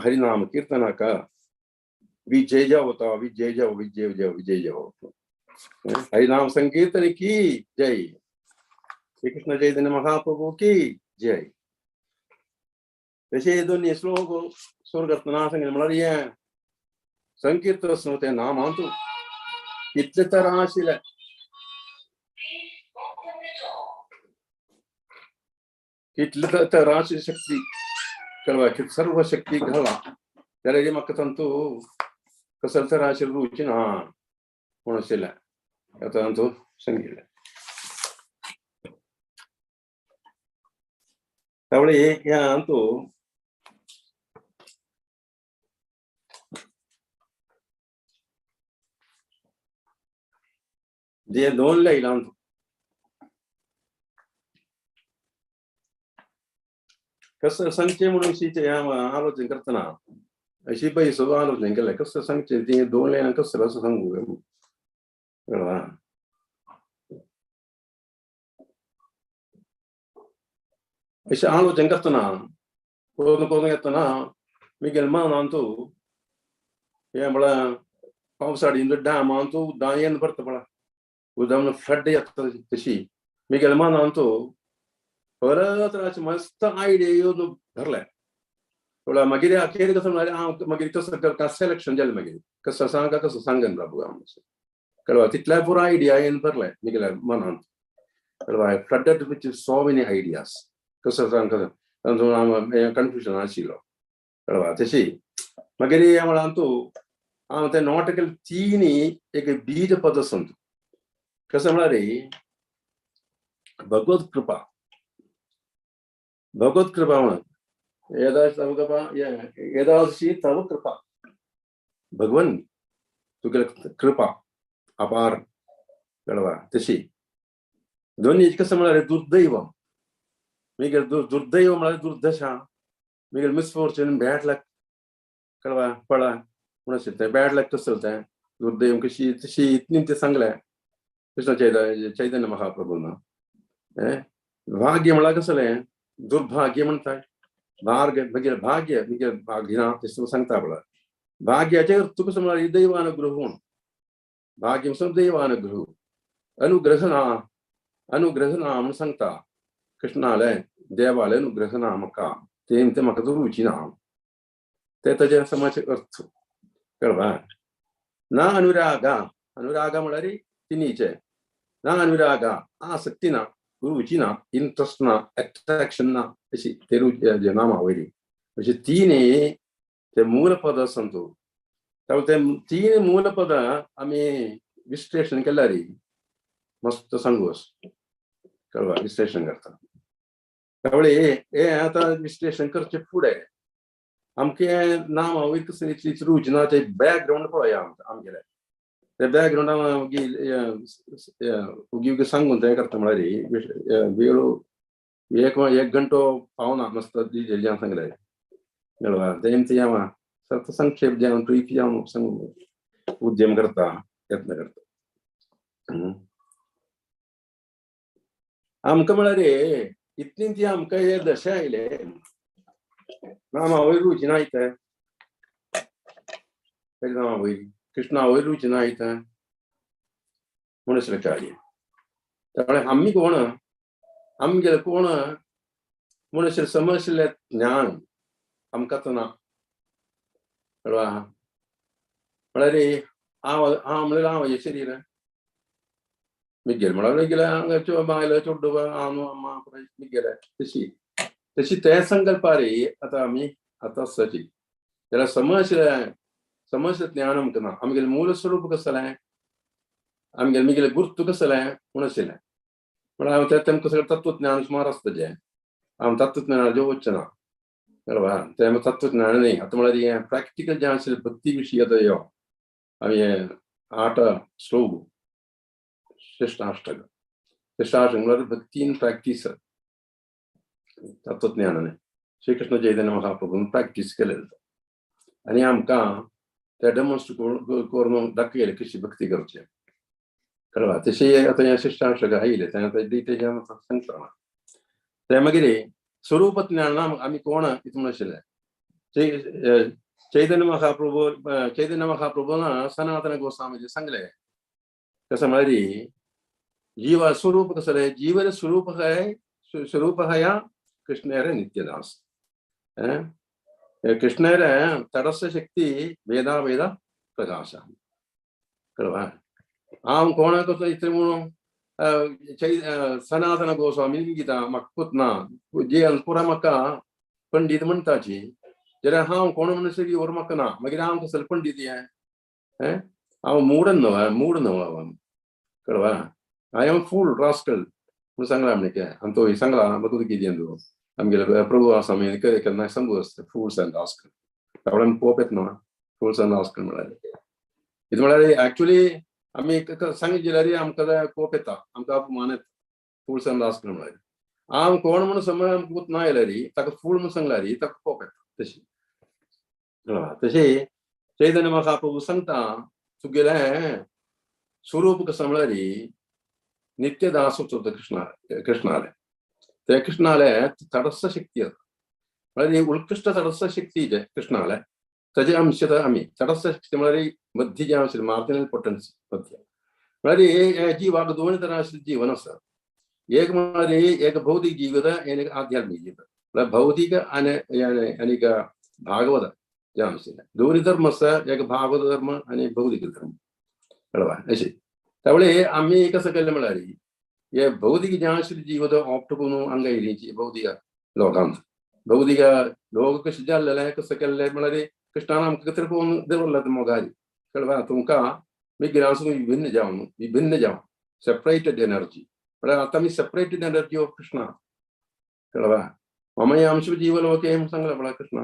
हरिनाम कीर्तनाक विजय जावता विजय जाव विजय जाव विजय जाव हरिनाम संकीर्तन की जय श्री कृष्ण चैतन्य महाप्रभू की जय. तशें दोन श्लोक स्वर्गांत सांगलें म्हळ्यार हें संकीर्तन तें नामांतू कितले तरा आशिल्लें कितले तराची शक्ती कळवा सर्व शक्ती घाला जाल्यार म्हाका तांतू कसले तराचे रुची ना म्हूण आशिल्लें आतां तांतू सांगिल्लें. त्यामुळे ह्या अंतू जे दोन लायलां कसं सांगचें म्हणून अशी हांव आलोचन करतना अशी पळय सगळं आलोचन केलें कसं सांगचें तें दोन लायनां कसं असं सांगू कळ्ळा. अशें आलोचन करतना करून करून येतना मिगेल मनांतू हें म्हळ्यार पावसाळी डॅमांतू उदक येवन भरता पळय उदक फ्लड येता तशी मिगेल मनांतू परत अशें मस्त आयडिया येवन धरलें. थोडा मागीर अखेर कसो म्हळ्यार हांव मागीर कसो करता सिलेक्शन जालें मागीर कसो सांगा कसो सांगन प्रभु हांव कळवा तितल्या पुरो आयडिया येवन भरलें मिगेल्या मनांत कळवा flooded with so many ideas कसो सांग कसो कन्फ्युजन आशिल्लो कळवा तशी मागीर म्हळ्यार तूं हांव ते नोट केले तिनी एक बीज पद संत कसं म्हळ्यार भगवत कृपा भगवत कृपा म्हणून यदाशी तव कृपा भगवन तुगेले कृपा अपार कळवा तशी दोन्ही कसं म्हळ्यार दुर्दैव मिगेल दुर्दैव म्हळ्यार दुर्दशा मिगेल मिसफॉर्च्यून बॅड लक कळवा पळा म्हणून तें बॅड लक कसं तें दुर्दैव कशी तशी इतली तें सांगलें कृष्ण चैतन्य चैतन्य महाप्रभून भाग्य म्हळ्यार कसलें दुर्भाग्य म्हणटाय भाग्य मागीर भाग्य मागीर भाग्य ना तशें सांगता पळय भाग्याचेर तुका कसो म्हळ्यार दैवानुग्रह म्हूण भाग्य म्हणून दैवानुग्रह अनुग्रह ना अनुग्रह ना म्हूण सांगता कृष्णाले देवाले अनुग्रह ना म्हाका तें तें म्हाका रुची ना ते ताजे समाज अर्थ कळवा ना अनुरागा अनुरागा म्हळ्यार तिनीचे ना अनुरागा आसक्ती ना रुची ना इंट्रस्ट ना अट्रॅक्शन ना अशी ते रुची नामा वयली अशी तिने ते मूलपद संतू ते तीन मूलपद आमी विश्लेषण केल्यार मस्त सांगू कळवा विश्लेषण करता त्यावेळी हे आतां विश्लेषण करचे फुडें आमके नामा वयर कसली इतली रुची ना ते बॅकग्रावंड पळया आमगेले ते बॅकग्रावंड उगी उगी सांगून तें करता म्हळ्यार वेळ एक एक घंटो पावना मस्त डिटेल सांगले कळवा तें हांव संक्षेप जावन ब्रीफ जावन सांगून उद्यम करता यत्न करता आमकां म्हळ्यार इतली ती आमकां हे दशा आयले नामा वयर रुची ना इतें नामा वयर कृष्णा वयर रुची ना इतें म्हणून कार्य त्यामुळे आमी कोण आमगेले कोण म्हणून समजलें ज्ञान आमकां तो ना कळवा म्हळ्यार हांव हांव म्हणल्यार हांव हें शरीर मिगेल म्हळ्यार गेले हांगा बायल चोड्डू हांव अम्मा मिगेले तशी तशी ते संकल्पार आतां आमी आतां आसची जाल्यार समजलें समजलें ज्ञान आमकां ना आमगेलें मूल स्वरूप कसलें आमगेलें मिगेलें गुर्तू कसलें म्हूण आशिल्लें म्हळ्यार हांव तेमकां सगळें तत्वज्ञान सुमार आसता जें हांव तत्वज्ञानाचेर वचचें ना कळवा तें तत्वज्ञान न्ही आतां म्हळ्यार हें प्रॅक्टिकल जें आशिल्लें भक्ती विशयी आतां यो आमी हें आठ श्लोक श्रेष्ठाष्टक श्रेष्ठाष्टक म्हळ्यार भक्ती इन प्रॅक्टीस तत्वज्ञानाने श्रीकृष्ण चैतन्य महाप्रभून प्रॅक्टीस केलें आनी आमकां ते डेमॉन्स्ट्रेट करून दाखयलें कशी भक्ती करची कळवा तशें आतां हें शिष्टाष्टक आयलें तें आतां डिटेल सांगता तें मागीर स्वरूप ज्ञान आमी कोण इतून आशिल्लें चैतन्य महाप्रभू चैतन्य महाप्रभून सनातन गोस्वामीचे सांगलें कसं म्हळ्यार जीव स्वरूप कसलें जीवर स्वरूप काय स्वरूप हया कृष्णेर नित्यदास कृष्णेर तटस्थ शक्ती वेदा वेद प्रकाश कळवा हांव कोण कसो इतलें म्हणून सनातन गोस्वामी गीता म्हाका ना जे पुरा म्हाका पंडीत म्हणटाची जाल्यार हांव कोण म्हणून वर म्हाका ना मागीर हांव कसले पंडीत हें हांव मूड न्हय मूड न्हय हांव कळवा I am fool rascal म्हणून सांगलां आमणें आनी तो सांगला बघ कितें तूं आमगेले प्रभु आसा आमी केन्ना सांगू आसता फूल्स अँड रास्कल तावळ आमी कोप येता न्हू फूल्स अँड रास्कल म्हळ्यार कितें म्हळ्यार एक्चुअली आमी सांगीत जाल्यार आमकां कोप येता आमकां अपमान येता फूल्स अँड रास्कल म्हळ्यार हांव कोण म्हणून समज आमकां ना आयल्यार ताका फूल म्हणून सांगल्यार ताका कोप येता तशी तशी चैतन्य महाप्रभू सांगता तुगेलें स्वरूप कसं म्हळ्यार नित्यदास होतो कृष्णा कृष्णाले ते कृष्णाले तटस्थ शक्ती आसा म्हळ्यार उत्कृश्ट तटस्थ शक्ती जे कृष्णाले ताजे अंश आमी तटस्थ शक्ती म्हळ्यार मध्य जे आशिल्लें मार्जिनल पोटन्सी मध्य म्हळ्यार जिवाक दोन तरा आशिल्लें जीवन आसा एक म्हळ्यार एक भौतिक जीवित आनी एक आध्यात्मिक जीवित म्हळ्यार भौतिक आनी आनीक भागवत जावन आशिल्लें. दोनूय धर्म आसा, एक भागवत धर्म आनी भौतिक धर्म, कळ्ळें अशें. त्यावेळी आमी कसं केलें म्हळ्यार हे भौतिक ज्ञानशील जीव ऑप्ट करून हांगा येयली भौतिक लोकांत. भौतिक लोक कशें जाल्लें कसं केल्लें म्हळ्यार कृष्णान आमकां कितें करून दवरला मोगारी, कळ्ळें. तुमकां विग्रहांसून विभिन्न जावन, विभिन्न जावन सेपरेटेड एनर्जी म्हळ्यार आतां आमी सेपरेटेड एनर्जी ऑफ कृष्णा, कळ्ळें. ममय अंश जीवलोके म्हूण सांगलां म्हळ्यार कृष्णा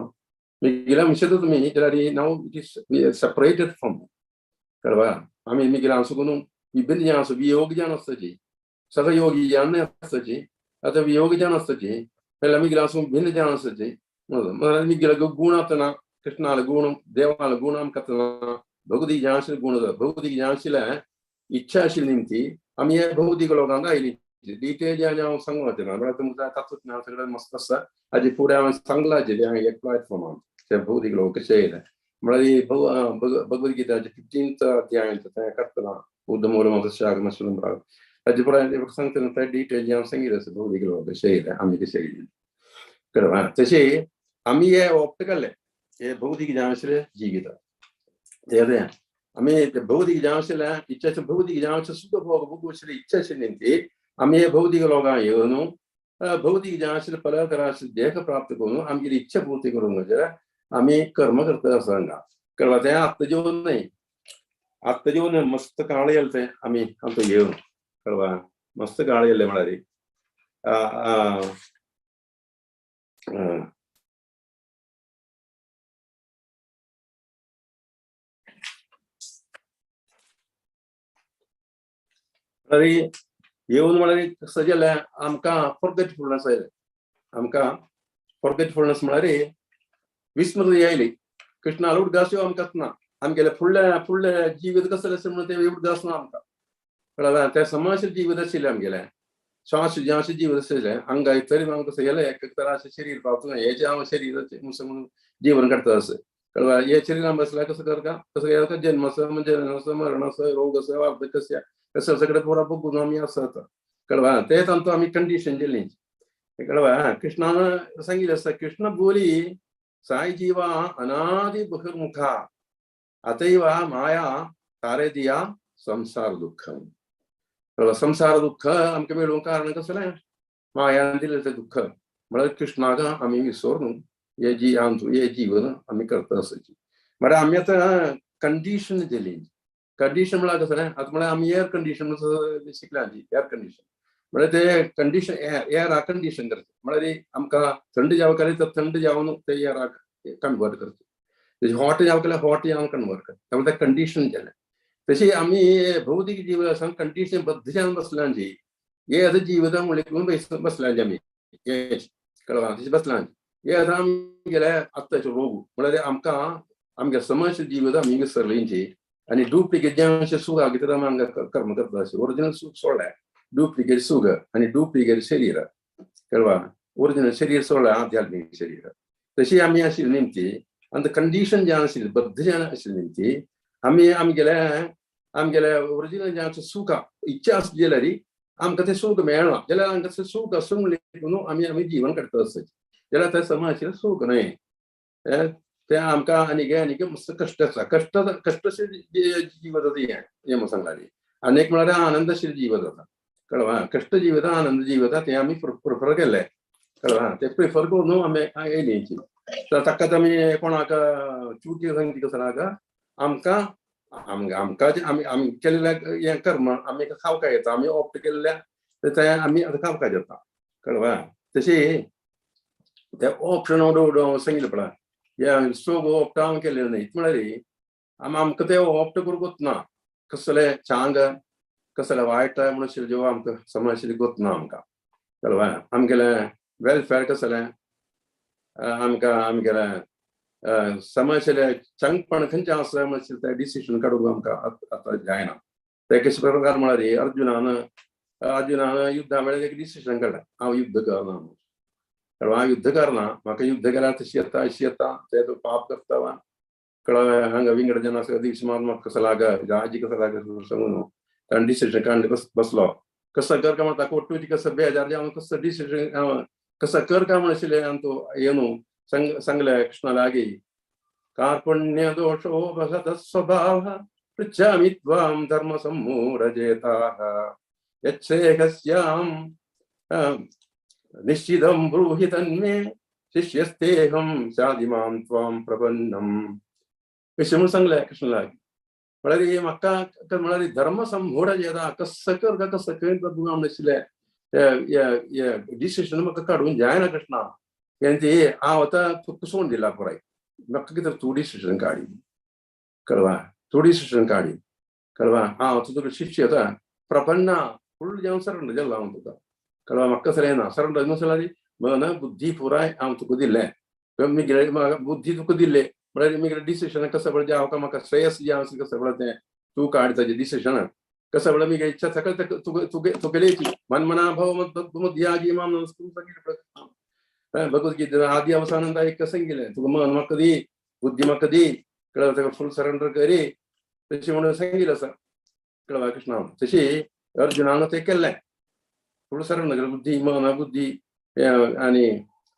मिगेल्या अंशत तुमी जाल्यार now it is separated from, कळ्ळें. आमी मिगेल्या अंश करून विभिन्न जावन आसा, वियोग जावन आसताची, सहयोगी जावन आसताची. आतां वियोग जावन आसताची जाल्यार मिगेल्या अंश भिन्न जावन आसताची. म्हळ्यार मिगेल्या गुण आतां कृष्णाले गुण, देवाले गुण आमकां आतां भौतिक ज्ञानशील गुण, भौतिक ज्ञानशील इच्छा आशिल्ली निमती आमी हे भौतिक लोकांक आयली. डिटेल जे हांव सांगूंक वचना, म्हळ्यार तुमकां तत्वज्ञान सगळें मस्त आसा. हाजे फुडें हांवें सांगलां जें एक प्लॅटफॉर्मार ते भौतिक लोक कशे येयले म्हळ्यार भगवद गीताचे 15th अध्याय तें करतना उद्धमूलमतशागमश्वरम ताजे पुराय सांगतना ते डिटेल जे हांव सांगिल्लें आसा भौतिक लोक कशे येयले आमी कशे येयले, कळ्ळें. तशें आमी हे ऑप्ट केल्ले हे भौतिक ज्ञानशील जिवीत. ते आमी भौतिक ज्ञानशील इच्छा, भौतिक ज्ञानशील सुद्दां भोग भोगूशील इच्छा आशिल्ली ती आमी हे भौतिक लोकांक येवन भौतिक ज्ञानशील परातराशील देह प्राप्त करून आमगेली इच्छा पूर्ती करूंक जाय आमी कर्म करता आसा हांगा, कळ्ळें. तें आत्तां जेवन न्हय, आत्तां जेवन मस्त काळ येयलें तें आमी आमकां येवन, कळ्ळें. मस्त काळ येयलें म्हळ्यार येवन म्हळ्यार कसं जालें आमकां फॉरगेटफुलनेस आयलें. आमकां फॉरगेटफुलनेस म्हळ्यार विस्मृती आयली. कृष्णालो उडगास आमकां ना, आमगेलें फुडलें फुडलें जिवीत कसलें आसा म्हणून तें उडगास ना आमकां, कळ्ळें. तें समाज जिवीत आशिल्लें आमगेलें, श्वास ज्ञास जीवित आशिल्लें. हांगा तरी आमकां कसं गेलें एक तरा अशें शरीर पावता हेजें हांव शरीर म्हणून जीवन काडटा अशें, कळ्ळें. हे शरीरान बसल्यार कसं करता कसं गेलें जन्माचो म्हणजे मरणाचो रोग आसा वार्धक्य कसं सगळें पुरा बघून आमी आसात, कळ्ळें. तेच आमचो आमी कंडिशन केली, कळ्ळें. कृष्णान सांगिल्लें आसा, कृष्ण बोली साई जीवा अनादि बहिर्मुखा अतैव माया तारे दिया संसार दुःख. संसार दुःख आमकां मेळूंक कारण कसलें मायान दिलें तें दुःख. म्हळ्यार कृष्णाक आमी विसरून हे जी आमचो हे जीवन आमी करता आसाची. म्हळ्यार आमी आतां कंडिशन दिली. कंडिशन म्हळ्यार कसलें आतां म्हळ्यार आमी एअर कंडिशन शिकल्या, एअर कंडिशन म्हळ्यार ते कंडिशन एअराक कंडिशन करचें. म्हळ्यार आमकां थंड जावं केलें तर थंड जावन ते एअराक कन्वर्ट करचें, हॉट जावं केल्यार हॉट जावन कन्वर्ट करचें. त्यामुळे ते कंडिशन केलें. तशी आमी भौतिक जीव आसा कंडिशन बद्द जावन बसलांची हे आतां जिविता म्हणलें बसलांची आमी हे कळ्ळें तशें बसलांची. हे आतां आमी गेले आत्ताचे रोग म्हळ्यार आमकां आमगे समज जिवित आमी विसरलींची आनी डुप्लिकेट जें अशें सुख कितें आमी हांगा कर्म करता अशें ओरिजिनल सूख सोडलें, डुप्लिकेट सुख आनी डुप्लिकेट शरीर, कळ्ळें. ओरिजिनल शरीर सोडलें आध्यात्मीक शरीर. तशी आमी आशिल्ली निमती आनी कंडिशन जें आशिल्लें बद्द जें आशिल्लें निमती आमी आमगेले आमगेले ओरिजिनल जें आमचें सुख इच्छा आसली जाल्यार आमकां तें सुख मेळना जाल्यार आमकां तें सुख आसूं म्हणलें आमी आमी जीवन काडटा आसता जाल्यार तें समा आशिल्लें सुख न्हय, तें आमकां आनीक आनीक मस्त कश्ट आसा, कश्ट कश्टशील जीवन जाता हें हें म्हूण सांगलां. आनी एक म्हळ्यार आनंदशील जीवन जाता, कळ्ळें. कश्ट जिविता आनंद जिविता तें आमी प्रिफर केल्लें, कळ्ळें. तें प्रिफर करून आमी येयली. तर ताकाच आमी कोणाक चुकी सांगची कसो नाका आमकां आमकां आमी आमी केल्लें हें कर्म आमी खावपाक येता, आमी ऑप्ट केल्लें तें आमी आतां खावपाक येता, कळ्ळें. तशें तें ऑप्शन सांगिल्लें पळय हे सोग ऑप्ट हांव केल्लें न्हय म्हळ्यार आमी आमकां तें ऑप्ट करूंक ना, कसलें चांग कसलें वायट म्हणून जेव आमकां समज गोत ना आमकां, कळ्ळें. आमगेलें वेलफेर कसलें आमकां आमगेलें समाजाचें चांगपण खंयचें आसा म्हणून तें डिसिजन काडूंक आमकां आतां जायना. तें कशें प्रकार म्हळ्यार अर्जुनान अर्जुनान युद्धा वेळार एक डिसिजन काडलें, हांव युद्ध करना म्हणून. हांव युद्ध करना, म्हाका युद्ध केल्यार तशी येता अशी येता ते तूं पाप करता वा कळ्ळें. हांगा विंगड जन दीस मारून म्हाका कसो लाग राजी कसो लाग सांगून ताणें डिसिजन काडलें बसलो. कसो कर काय म्हणटा कोर्टूची कसो बेजार जावन कसो डिसिजन कसो कर काय म्हण आशिल्लें आनी तो येवन सांगलें कृष्णा लागीं कार्पण्य दोषोपहत स्वभाव पृच्छामि त्वां धर्म सम्मूढचेताः यच्छेकस्यां निश्चितं ब्रूहि तन्मे शिष्यस्तेऽहं शादिमां त्वां प्रपन्नम. अशें म्हणून सांगलें कृष्णा लागीं. म्हळ्यार म्हाका म्हळ्यार धर्म सम्मूढ चेता कसं कर कसं खंय प्रभू नाशिल्लें डिसिशन म्हाका काडून जायना कृष्णा. ती हांव आतां तुका सोडून दिला पुराय म्हाका कितें तूं डिसिशन काडी कळवा तूं डिसिशन काडी कळवा हांव तुजो शिष्य आतां प्रपन्ना फुल जावन सरेंडर जालो हांव तुका कळवा म्हाका कसलें ना सरेंडर न्हू जाल्यार मन बुद्धी पुराय हांव तुका दिल्लें मिगेले बुद्धी तुका दिल्ले म्हळ्यार मिगेले डिसिशन कसं पळय हांव म्हाका श्रेयस जें आसा कसं पळय तें तूं काड ताजें डिसिशन कसं पळय मिगे इच्छा सकल तुका तुगेली मनमना भव मद्याजी मां नमस्कुरु सांगितलें भगवद्गीते आदी अवसानंद एक सांगितलें तुका मन म्हाका दी बुद्धी म्हाका दी कळ्ळें ताका फूल सरेंडर करी तशें म्हणून सांगितलें आसा कळ्ळें कृष्णा. तशी अर्जुनान तें केल्लें फूल सरेंडर केलें बुद्धी मन बुद्धी आनी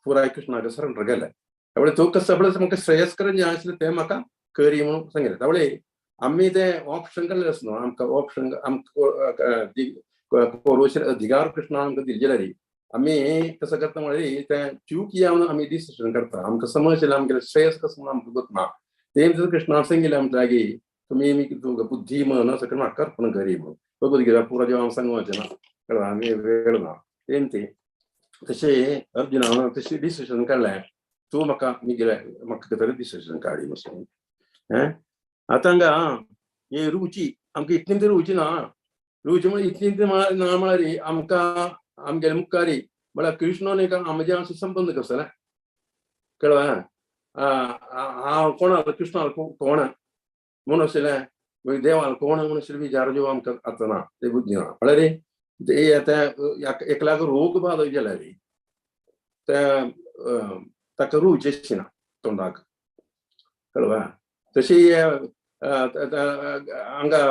पुराय कृष्णाक सरेंडर केलें. त्यामुळे तो कसं पळय म्हाका श्रेयस्कर जें आसलें तें म्हाका करी म्हणून सांगितलें. त्यामुळे आमी तें ऑप्शन केल्लें आसा न्हू आमकां ऑप्शन आमकां करोवचे अधिकार कृष्णान आमकां दिल्ले जाल्यार आमी कसं करता म्हळ्यार तें चूक जावन आमी डिसिशन करता आमकां समज आमगेलें श्रेयस कसं म्हणून आमकां गोत ना. तें कृष्णान सांगिल्लें आमकां लागीं तुमी तुमकां बुद्धी मन सगळें म्हाका अर्पण करी म्हणून भगवद्गीता पुरा जेव हांव सांगपाचें ना कळ्ळें आमी वेळ ना तें तें तशें अर्जुनान तशें डिसिशन काडलें तूं म्हाका मिगेलें म्हाका तरी डिसिशन काडी म्हणून. आतां हांगा हे रुची आमकां इतली तरी रुची ना रुची म्हळ्यार इतली ना म्हळ्यार आमकां आमगेले मुखारी म्हळ्यार कृष्ण न्ही आमचे असो संबंद कसो ना कळ्ळें हांव कोणा कृष्णाल कोण म्हणून आशिल्लें देवाल कोण म्हणून आशिल्लें विचार जो आमकां आतां ना ते बुद्धी ना म्हळ्यार आतां एकल्याक रोग बाद जाल्यार ते ताका रुच ना तोंडाक कळ्ळें. तशी हांगा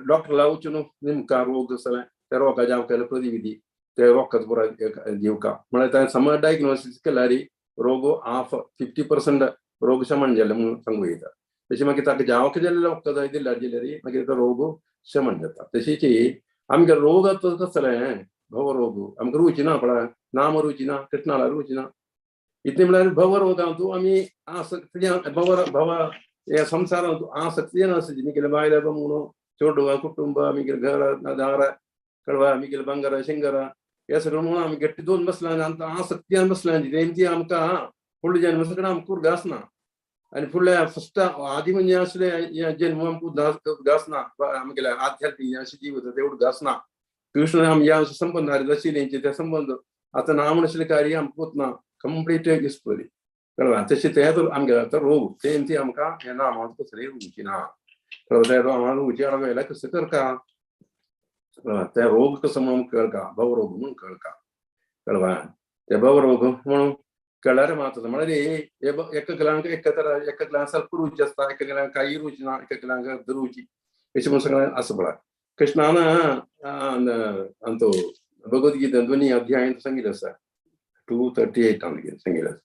डॉक्टरा वचून नेमका रोग आसलें त्या रोगाचे हांव केलें प्रतिविधी ते वखद पुराय दिवका म्हळ्यार ताणें समज डायग्नोसीस केल्यार रोग हाफ 50% रोग शमन जालें म्हणून सांगू येता. तशें मागीर ताका जावक जाल्लें वखद दिल्यार जाल्यार मागीर तो रोग शमन जाता. तशीच आमगे रोग आतां कसलें भवरोग आमकां रुची ना पळय नाम रुची ना कृष्णाला रुची ना इतलें म्हळ्यार भवरोगांतू आमी आसक्ती भव भव हे संसारांतू आसक्ती नासची मिगेले बायला म्हणून चेडवा कुटुंब मिगेले घर दार कळवा मिगेले ಬಂಗಾರ ಶಿಂಗರ हे सगळं म्हणून आमी गट्टी दोन बसला आमकां आसक्ती बसला तेंची आमकां फुडले जन्म सगळें आमकां उरगास ना आनी फुडल्या फस्ट आदी म्हणजे आसले जन्म आमकां उदगास ना आमगेले आध्यात्मीक अशें जीव ते उदगास ना. कृष्ण आमच्या संबंद आशिल्ले ते संबंद आतां ना म्हण आशिल्लें कार्य आमकां वतना कंप्लीट दिसपली कळ्ळें. तशें तें तर आमगेलें आतां रोग तें आमकां हें ना कसलें रुची ना कळ्ळें. तें रुची हाडूंक कसं करता ते रोग कसो म्हणून कळका भवरोग म्हणून कळका कळवा ते भवरोग म्हणून कळ्ळ्यार मात्र म्हळ्यार एका गलांक एका तर एका गलांक ಸ್ವಲ್ಪ रुची आसता एका गलांक काही रुची ना एका गलांक अर्द रुची अशें म्हणून सगळें आसा पळय. कृष्णान अंतो भगवद्गीता दोनी अध्यायांत सांगिल्लें आसा 238 सांगिल्लें आसा.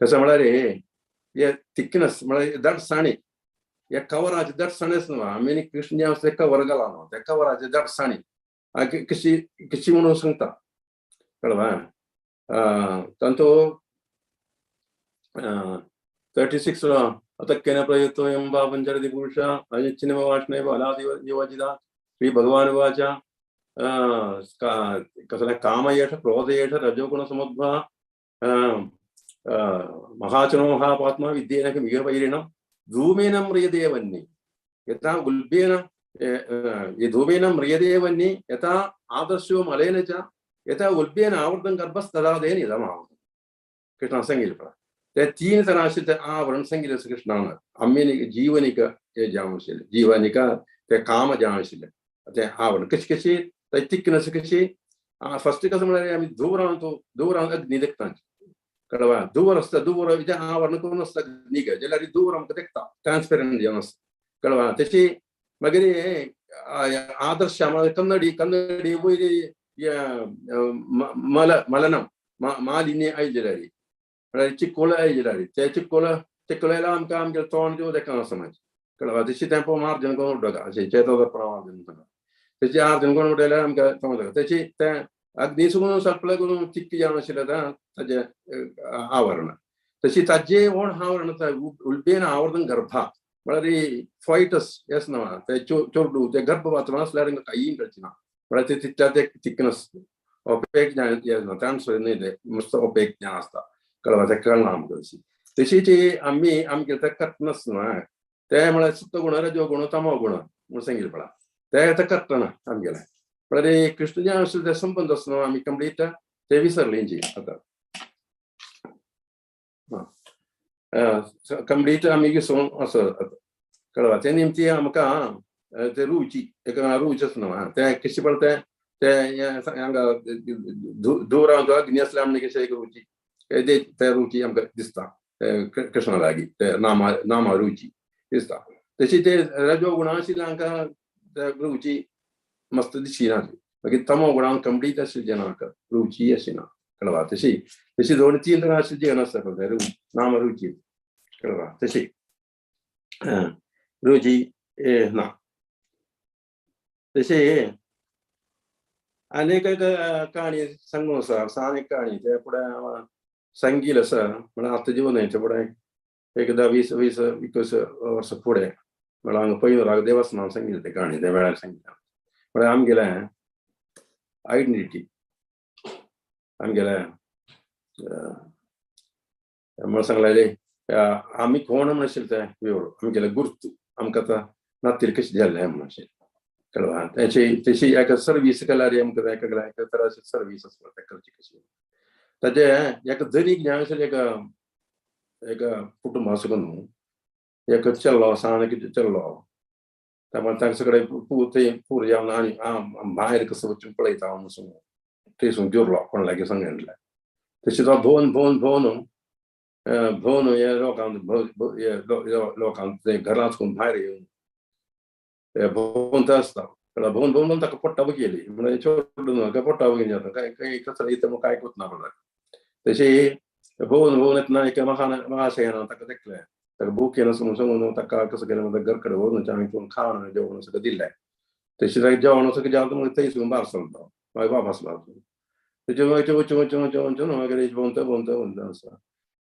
कसं म्हळ्यार हे थिकनस म्हळ्यार दाटसाणी ह्या कवराची दाटसाणी आसा न्हू आमी कृष्ण जें आसा तें कवर घाला न्हू त्या कवराची दाटसाणी कशी कशी म्हणून सांगता कळवा. तांतो 36 अतक्केन प्रयुक्तोऽयं पापञ्चरति पुरुषः अयच्छिन्नव वाष्णेव अलादिवजिता श्री भगवान् उवाच कसलें काम एष क्रोध एष रजोगुणसमुद्भवः महाचनो महापात्मा विद्येन मिह वैरिणं धूमेन म्रियते वह्नि यथा गुल्बेन धूमेन म्रियते वह्नि यथा आदर्शो मलेन च यथा गुल्बेन आवृतं गर्भस्तदा तेन इदमावृतं. कृष्ण सांगितलं ते तीन तरांचे ते आवरण सांगितलें कृष्णान आम्ही जीवनिक हे जावन आशिल्लें जीवनिक ते काम जावन आशिल्लें ते आवरण कशी कशी थिकनस कशी फस्ट कसं म्हळ्यार आमी धुवरान धुवरान अग्नी देखता कळवा धुवर आसता धुवर आवरण करून आसता अग्नीक जाल्यार धुवर आमकां देखता ट्रान्सपेरंट जावन आसता कळवा. तशी मागीर आदर्श म्हळ्यार कन्नडी कन्नडी वयर मल मलनम मालिन्य आयलें जाल्यार म्हळ्यार चिकोल आयली ते चिकोल चिकोलेला आमकां आमगेलें तोंड दिवं तेका समज कळ्ळें. तशी तें पळोवन मार्जन करून उडयता अशें चेतो मार्जन सांगा तेची आर्जन करून उडयल्यार आमकां समजता तेची तें अग्नी सुकून सगळें करून चिक्की जावन आशिल्लें ताजें आवरण तशी ताजे ओण आवरण उल्बेन आवरण गर्भा म्हळ्यार फॉयटस येस ना ते चोरडू ते गर्भवात आसल्यार कांय कळची ना म्हळ्यार ते तितल्या ते थिकनस ओपेक ज्ञान ना ताण न्हय ते मस्त ओपेक ज्ञान आसता कळवा तें कळना आमकां. तशी तशीची आमी आमगेले तें कटनस ना ते म्हळ्यार सत्व गुण रजो गुण तमो गुण म्हूण सांगिल्लें पळय ते आतां कट्टना आमगेले म्हळ्यार कृष्ण जे आशिल्ले ते संबंद आसना आमी कंप्लीट ते विसरले आतां कंप्लीट आमी विसरून असो कळवा. ते निमती आमकां ते रुची एक रूच आसना ते कशें पळय ते हांगा धुवरांचो अग्नी आसल्यार आमगे कशें एक रुची ते रुची आमकां दिसता कृष्णा लागीं ते नामा नामा रुची दिसता. तशी ते रजो गुणा आशिल्ले आमकां रुची मस्त दिसना मागीर तमो गुणान कंप्लीट आशिल्ले जेन्ना आमकां रुची आशिना कळवा. तशी तशी दोन तीन तरा आशिल्ली जेवण आसता पळय नाम रुची कळवा. तशी रुची ना. तशी आनी एक काणी सांगून आसा सान एक काणी ते फुडें सांगील आसा म्हळ्यार आतां जिवन न्हय ते फुडें एकदां 20 20 21 वर्सां फुडें म्हळ्यार हांगा पयलो देवस्थान सांगिल्लें ते काणी त्या वेळार सांगिल्लें. म्हळ्यार आमगेलें आयडेंटिटी आमगेलें म्हण सांगलें आमी कोण म्हण आशिल्लें तें विवळ आमगेलें गुर्त आमकां आतां नातीर कशें जाल्लें म्हण अशें कळवा. तेची तशी एका सर्वीस केल्यार आमकां एका एका तराची सर्वीस आसता तें करची कशी ताजे एका धनीक जें आशिल्लें एका एका कुटुंबा आसा न्हू एक चेडो सान कितें चेडो तांचे सगळे थंय पूर जावन आनी भायर कसो वचून पळयता हांव थंयसून जोरलो कोण लागीं सांगिल्लें. तशें तो भोवन भोवन भोवन भोवन हे लोकांक लोकांक ते घरांत साकून भायर येवन भोंवता आसता. भोवन भोवन भोवन ताका पोट्टा केली म्हळ्यार चोडून पोट्टा बगेली जाता काय काय कसो येता म्हूण काय कोतना पडटा. तशी भोवन भोवन येतना एक महाशयान ताका देखलें ताका भूक येना सांगून सांगून ताका कसो केलें म्हणटा घर कडेन व्हरून आमी कोण खाण जेवण सगळें दिलें. तशें ताका जेवण सगळें जेवण मागीर थंयसून भायर सरलो मागीर वापस लागलो तेजे मागीर वचून वचून वचून वचून मागीर भोंवता भोंवता भोंवता आसा.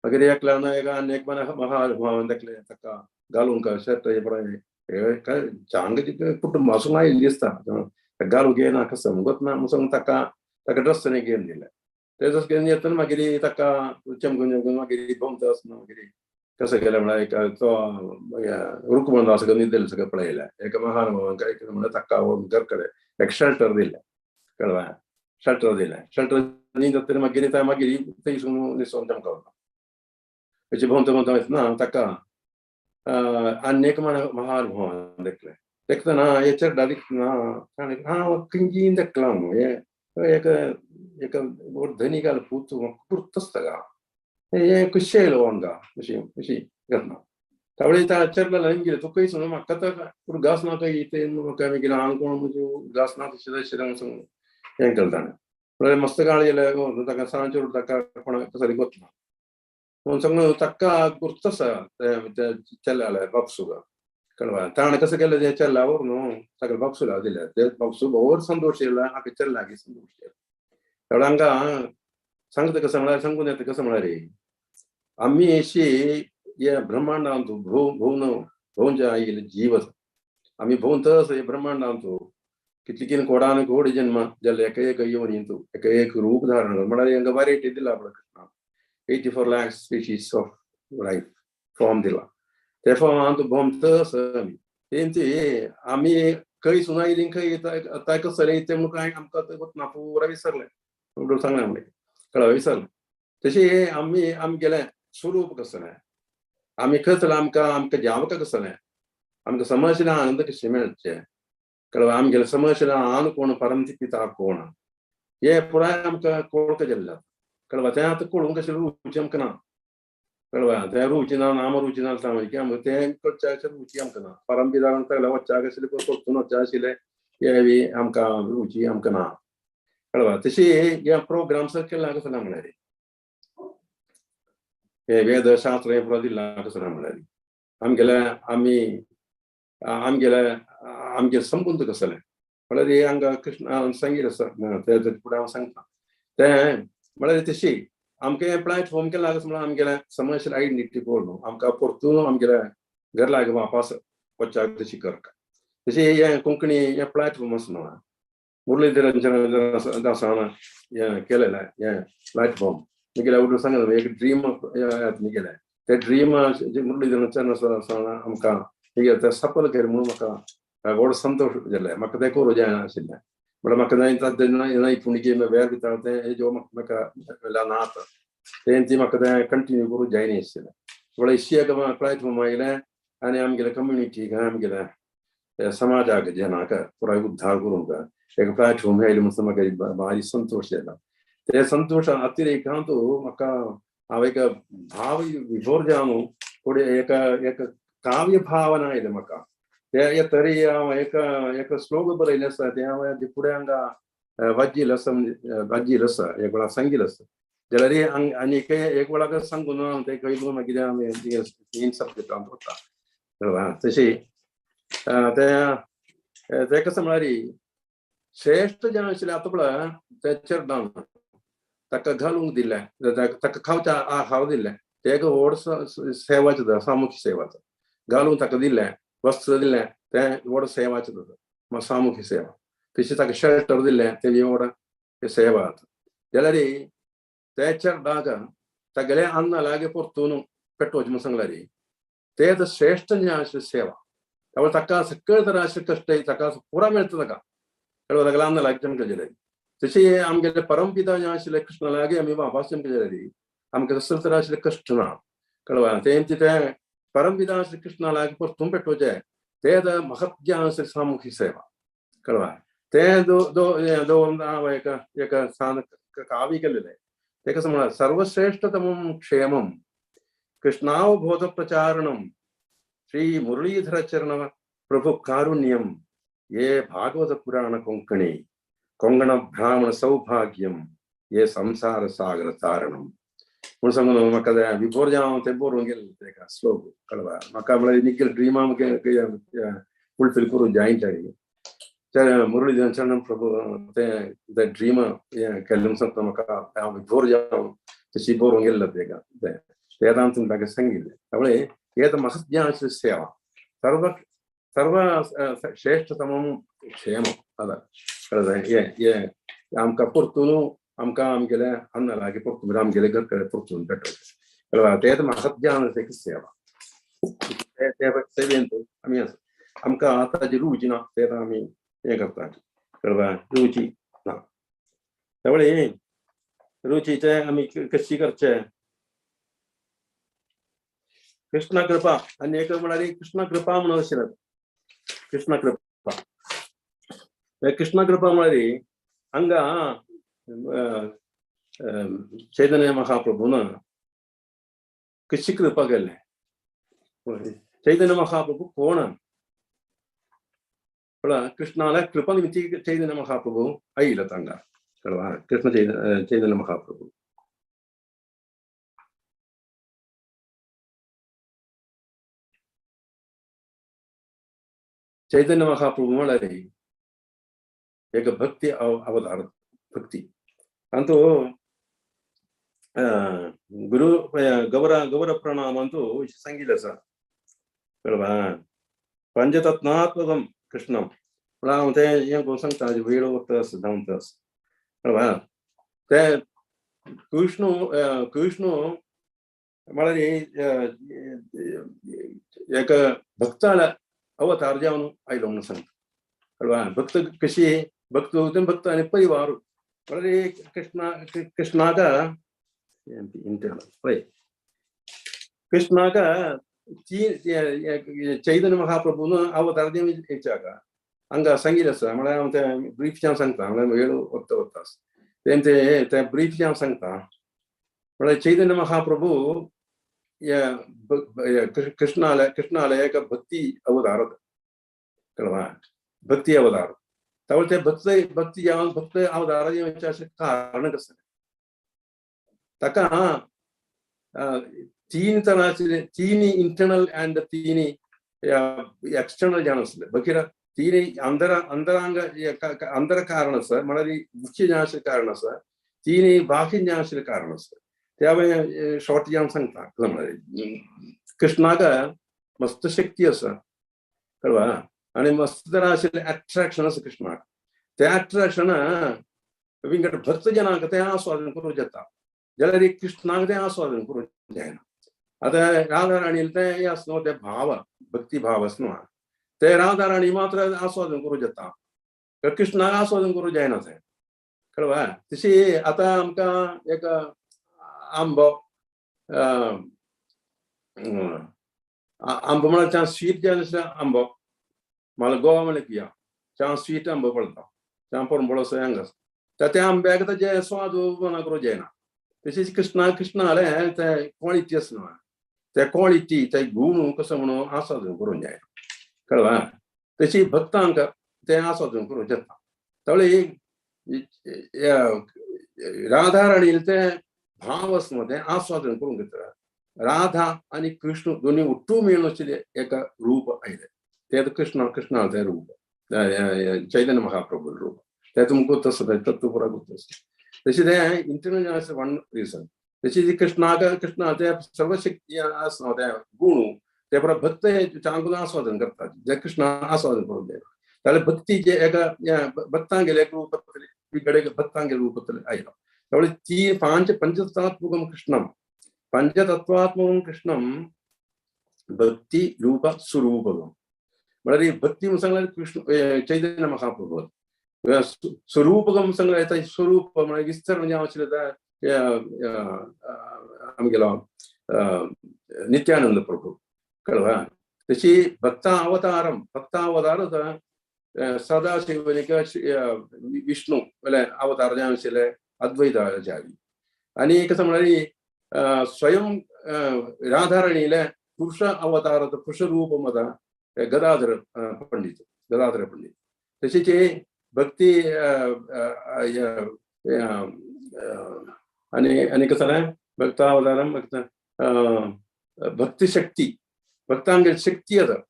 मागीर एकल्यान एक आनी एक महान देखलें ताका घालूंक शर्ट पळय काय चांग कुटुंब आसूंक आयिल्ली दिसता घालूंक येना कसो मुगत ना म्हूण सांगून ताका ताका ड्रेस घेवन दिलें. ते ड्रेस घेवन येतना मागीर ताका चमकून चमकून मागीर भोंवता आसतना मागीर कसो केलें म्हळ्यार एक तो रुकमण सगळें न्हिदेलें सगळें पळयलें एका महानुभावान काय केलें म्हळ्यार ताका घर कडेन एक शेल्टर दिलें कळ्ळें शेल्टर दिलें. शेल्टर न्हिदतकीर मागीर ते मागीर थंयसून न्हिसोन चमकता अशें भोंवता भोंवता वतना ताका आनी एक महानुभावान देखलें देखतना हे चेडा दिसतना हांव खंयची देखलां हे एक एक धनिकाल पूत पुर्त आसता गा हे कशें येयलो हांगा अशी अशी घटना. त्यावेळी त्या चेडला गेले तो खंयसून म्हाका तर उगास ना खंय ते म्हाका मागीर हांव कोण म्हणजे उगास ना तशें तशें सांगून हें केलें ताणें. म्हळ्यार मस्त काळ येयले ताका सांजचे ताका कोणाक कसो गोतना म्हणून सांगून ताका गुर्त आसा ते चेडल्याले बापसूक कळवा. ताणें कसो केलें तें चेडल्या व्हरून सगळें बापसूला दिलें ते बापसू भोवर संतोश येयला हाका चेडल्याक संतोश येयला. तेवढ्या हांगा सांगता कसं म्हळ्यार सांगून येता कसं म्हळ्यार आमी अशी हे ब्रह्मांडांत भोवन भोवच्या आयिल्ले जीव आसा आमी भोंवतच हे ब्रह्मांडांत कितली कितें कोडान कोड जन्म जाल्ले एका एक योनींत एका एक रूप धारण म्हळ्यार हांगा वरायटी दिला पळय कृष्णान 84 lakh species of life form दिला ते फॉर्मांत भोंवतच आमी तेंची आमी खंय सुना येयली खंय आतां कसले तें म्हूण कांय आमकां वतना पुरा विसरलें सांगलें म्हणलें कळ्ळें विसरलें. तशें आमी आमगेलें स्वरूप कसलें आमी खंय आमकां आमकां जावंक कसलें आमकां समजला आनंद कशें मेळचें कळ्ळें आमगेलें समजला आन कोण परमती पिता कोण हे पुराय आमकां कोळक जाल्लें कळ्ळें. तें आतां कळूंक कशें रुची आमकां ना कळ्ळें तें रुची ना नाम रुची ना आमकां तें करच्या रुची आमकां ना परमपिता सगळें वच्चा आशिल्लें परतून वच्चा आशिल्लें हें बी आमकां रुची आमकां ना कळ्ळें. तशी हे प्रोग्राम केला कसो म्हळ्यार हे वेदशास्त्र हें पुरो दिलां कसं म्हणल्यार आमगेले आमी आमगेले आमगे संबंद कसले म्हळ्यार हे हांगा कृष्ण सांगिल्लें आसा ते फुडें हांव सांगता तें म्हळ्यार तशी आमकां हें प्लॅटफॉर्म केलां कशें म्हळ्यार आमगेलें समर्शियल आयडेंटिटी पळोवन आमकां परतून आमगेल्या घर लागीं वापस वचपाक तशी करता. तशी हें कोंकणी हें प्लॅटफॉर्म आसा न्हू मुरलीधरांच्या दासान हें केलेलें हें प्लॅटफॉर्म मुगेल्या उठून सांगलें एक ड्रीम मुगेलें ते ड्रीम मुरलीधरांच्या आमकां तें सफल केलें म्हणून म्हाका व्हड संतोश जालें. म्हाका तें करूं जाय आशिल्लें म्हळ्यार म्हाका नैपुण्य वेर भितर तें जो म्हाका नात तें ती म्हाका तें कंटिन्यू करूं जायना आशिल्लें. म्हळ्यार इशी एक प्लॅटफॉर्म आयलें आनी आमगेले कम्युनिटीक आमगेले समाजाक जनाक पुराय उद्धार करूंक एक प्लॅटफॉर्म आयलें म्हणून म्हाका भारी संतोश जालो. ते संतोश अतिरेकांत म्हाका हांव एक भाव विभोर जावन फुडें एक एक काव्य भावना आयलें म्हाका. ते तरी हांव एक एक श्लोक बरयलें आसा तें हांव फुडें हांगा वाज्जील आसा वाज्जील आसा एक वेळा सांगील आसा जाल्यार आनीक एक वेळाक सांगून हांव तें कयलो मागीर आमी मेन सब्जेक्टांत वता. तशी तें तें कशें म्हळ्यार श्रेश्ठ जें आशिल्लें आतां पळय तें चरडान ताका घालूंक दिलें ताका खावच्या आहार दिलें तें एक व्हड सेवाचें सामुहीक सेवाचो घालूंक ताका दिलें वस्त्र दिलें तें व्हड सेवाचें जाता सामुहीक सेवा. तशी ताका शेल्टर दिलें तें व्हड सेवा जाता. जाल्यार ते चरडाक तागेलें अन्न लागीं परतून पेटोवचें म्हूण सांगल्यार तें श्रेश्ठ जें आशिल्लें सेवा. त्यामुळे ताका सगळे तरा अशे कश्ट ताका पुरा मेळटा ताका तागेलें अन्न लागीं चमकें जाल्यार. तशी आमगेले परमपिता जें आशिल्लें कृष्णा लागीं आमी वापस चमकें जाल्यार आमकां कसले तरा आशिल्लें कश्ट ना कळवा तें तें परमपिता श्री कृष्णा लागीं परतून पेटोवचें तें महत् जें आशिल्लें सामुहीक सेवा कळवा. तें दवरून हांव एक एक सान काव्य केलेलें तें कशें म्हळ्यार सर्वश्रेश्ठतमं क्षेमं कृष्णावबोध प्रचारणं श्री मुरलीधर चरण प्रभु कारुण्यं ये भागवत पुराण कोंकणी कोंगण ब्राह्मण सौभाग्यं ये संसार सागर तारणं म्हूण सांगून म्हाका विभोर जावन तें बरोवन गेलें तेका श्लोक कळवा. म्हाका म्हळ्यार निखील ड्रीमा फुलफील करूं जायना मुरलीधर चरण प्रभु तें तें ड्रीम हें केल्लें म्हूण सांगता म्हाका हांव विभोर जावन तशी बरोवन गेल्लें तेका तें वेदांत ताका सांगिल्लें. त्यामुळे हे महत् जें आशिल्लें सेवा सर्व सर्व श्रेश्ठतमं क्षेमं आतां कळ्ळें हें हें आमकां परतून आमकां आमगेलें अन्न लागीं परतून आमगेलें घर कडेन परतून पेटोवचें कळ्ळें. तें महत् जें आसा एक सेवा ते सेवेंत आमी आसा. आमकां आतां रुची ना तें आमी हें करता कळ्ळें रुची ना. त्यामुळे रुचीचें आमी कशी करचें कृष्ण कृपा आनी एक म्हळ्यार कृष्ण कृपा म्हणून आशिल्लें कृष्ण कृपा. कृष्ण कृपा म्हळ्यार हांगा चैतन्य महाप्रभून कशी कृपा केल्लें. चैतन्य महाप्रभू कोण पळय कृष्णाल्या कृपा निमित्ती चैतन्य महाप्रभू आयिल्लो तांकां कळ्ळें कृष्ण चैतन्य महाप्रभू. चैतन्य महाप्रभू म्हळ्यार एक भक्ती अवतार भक्ती अंतೂ गुरु गौर गौर प्रणाम अंतೂ सांगिल्लें आसा कळ्ळें. पंचतत्वात्मकं कृष्णं म्हळ्यार हांव तें हें करून सांगता वेळ वक्त आसा धांवता आसा कळ्ळें. तें कृष्ण कृष्ण म्हळ्यार एक भक्ताल्या अवतार जावन आयलो म्हणून सांगता कळ्ळें. भक्त कशी भक्त भक्त आनी परिवार म्हळ्यार कृष्णा कृष्णाक पळय कृष्णाक चैतन्य महाप्रभून अवतार दिवच्याक हांगा सांगिल्लें आसा. म्हळ्यार हांव तें ब्रीफ हांव सांगता म्हळ्यार वेळ वता वता तें तें ब्रीफ हांव सांगता म्हळ्यार चैतन्य महाप्रभू कृष्णाल्या कृष्णाल्या एक भक्ती अवतार कळ्ळें भक्ती अवतार. त्यामुळे ते भक्त भक्ती जावन भक्त अवतार येवचें अशें कारण कसलें ताका तीन तराचे, तीन इंटरनल अँड तीन एक्सटर्नल जाण आसले. बकिरा तीन अंदर अंतरांग अंदर कारण आसा, म्हळ्यार मुख्य जाण आशिल्लें कारण आसा, तीन बाकी जाण आशिल्लें कारण आसा. ते हांवें शॉर्ट जावन सांगता. कसो म्हळ्यार कृष्णाक मस्त शक्ती आसा, कळवा, आनी मस्त तरा आशिल्लें अट्रॅक्शन आसा कृष्णाक. तें अट्रॅक्शन विंगड भक्त जनांक तें आस्वादन करूंक जाता, जाल्यार कृष्णाक तें आस्वादन करूंक जायना. आतां राधा राणी तें हें आसा न्हू, तें भाव भक्ती भाव आसा न्हू, ते राधा राणी मात्र आस्वादन करूंक जाता, कृष्णाक आस्वादन करूंक जायना तें, कळवा. तशी आतां आमकां एक आंबो, आंबो म्हळ्यार चां स्वीट जे आसता आंबो, म्हाका गोवा म्हळ्यार किया चां स्वीट आंबो पडटा, चां परंबळ असो हांगा आसा, त्या आंब्याक ताजें स्वाद ना करूंक जायना. तशीच कृष्णा कृष्णालें तें क्वॉलिटी आसा न्हू, ते क्वॉलिटी ते गुण कसो म्हणून आस्वादन करूंक जायना, कळवा. तशी भक्तांक तें आस्वादन करूंक जाता. तावळी राधा राणीले तें भाव आसा न्हू, तें आस्वादन करूंक घेता. राधा आनी कृष्ण दोनी ಒಟ್ಟು मेळून आशिल्लें एक रूप आयलें, तें कृष्ण कृष्णालें तें रूप, चैतन्य महाप्रभू रूप, तें तुमकां गोत्त आसता, तत्व पुरा गोत्त आसता. तशें तें इंटरनल आसा वन रिजन. तशी कृष्णाक कृष्णा ते सर्वशक्ती आसा न्हू, ते गुण ते पुरा भक्त चांगून आस्वादन करतात, जे कृष्ण आस्वादन करूंक जायना. जाल्यार भक्ती जे एका भक्तांगेले एक रूप विगडे भक्तांगेले रूप आयलो. त्यामुळे ती पांच पंचतत्वात्मकम कृष्णम, पंचतत्वात्मकम कृष्णम भक्ती रूप स्वरूपकम. म्हळ्यार भक्ती म्हणून सांगल्यार कृष्ण चैतन्य महाप्रभू, स्वरूपकम सांगल्यार येता स्वरूप म्हळ्यार विस्तार जें आशिल्लें आमगेलो नित्यानंद प्रभू, कळवा. तशी भक्ता अवतारम, भक्तावतार सदाशिवनिक विष्णू अवतार जें आशिल्लें अद्वैताचार्य. आनी कसं म्हळ्यार स्वयं राधाराणीले पुरुष अवतार पुरुष रूप मत गदाधर पंडित, गदाधर पंडित. तशीच भक्ती आनी आनी कसं जालें भक्तावतारम भक्त भक्तिशक्ती, भक्तांगेली शक्ती आतां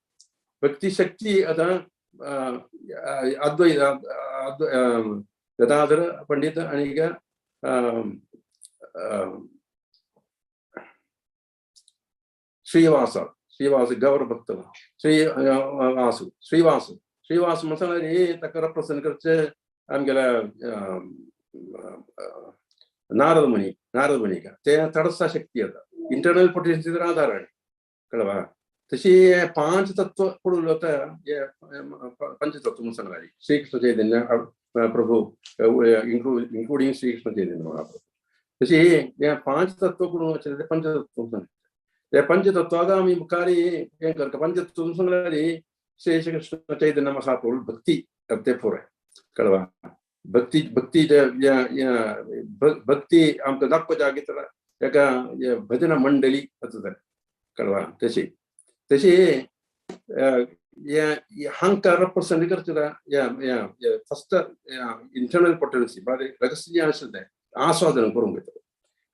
भक्तिशक्ती आतां अद्वैत गदाधर पंडित आनी श्रीवास, श्रीवास गौर भक्त, श्रीवासु श्रीवासु श्रीवास म्हणल्यार ताका रिप्रेजेंट करचें आमगेल्या नारद मुनी, नारद मुनीक ते तडसा शक्ती आतां इंटरनल पोटेन्शियल राधाराणी, कळवा. तशी पांच तत्व पडून वता, पंचतत्व म्हणून सांगला श्रीकृष्ण चैतन्य प्रभू, इन्क्लुडींग श्रीकृष्ण चैतन्य महाप्रभू. तशी हे पांच तत्व पडून वचले ते पंचतत्व सांगता. ते पंचतत्वाक आमी मुखार हें करता. पंचतत्व सांगल्यार श्री श्रीकृष्ण चैतन्य महाप्रभू भक्ती ते पुराय, कळवा. भक्ती भक्ती भक्ती आमकां दाखोवच्या घेतला एका भजन मंडळी आतां, कळवा. तशी तशी हांकां रिप्रेजेंट करचें फस्ट इंटरनल पोटेन्सी म्हळ्यार रहस्य जें आशिल्लें तें आस्वादन करूंक घेतलें,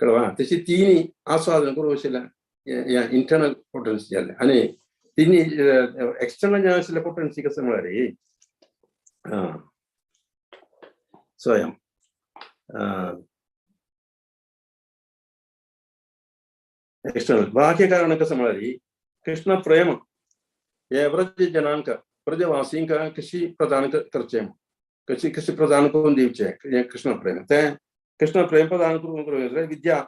कळवा. तशी तिनी आस्वादन करूंक आशिल्लें इंटरनल पोटेन्सी जालें. आनी तिनी एक्सटर्नल जें आशिल्लें पोटेन्सी कसं म्हळ्यार स्वयं एक्सटर्नल बाह्य कारण कसं म्हळ्यार कृष्ण प्रेम हे व्रज जनांक व्रजवासींक कशी प्रदान करचें, कशी कशी प्रदान करून दिवचें हें कृष्ण प्रेम. तें कृष्ण प्रेम प्रदान करून विद्या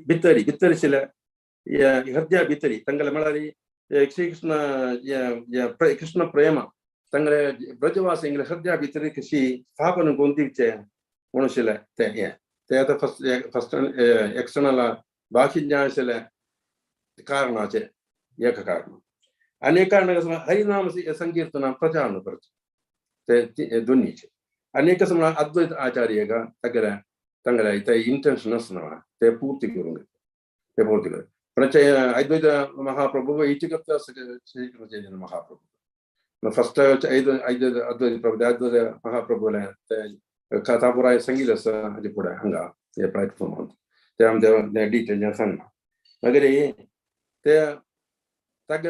भितरी भितर आशिल्ल्या हृदया भितरी तांगेले म्हळ्यार श्रीकृष्ण कृष्ण प्रेम तांगेले ब्रजवासींगेले हृदया भितरी कशी स्थापन करून दिवचें म्हणून आशिल्लें तें हें. ते आतां फस्ट फस्ट एक्सटर्नल बाकी जें आशिल्लें कारणाचें एक कारण. आनी एक कारण कसं हरिनाम संकीर्तन प्रचार करचें ते दोनीचे. आनी एक कसं म्हळ्यार अद्वैत आचार्य तागेले तांगेले ते इंटेन्शन आसना ते पूर्ती करूंक घेता, ते पूर्ती करूंक. पण अद्वैत महाप्रभू इति करता श्रीकृष्ण चैतन्य महाप्रभू फस्ट अद्वैत प्रभु अद्वैत महाप्रभूले ते कथा पुराय सांगिल्लें आसा हाजे फुडें हांगा हे प्लॅटफॉर्मार ते आमच्या डिटेल सांगना. मागीर ते तागे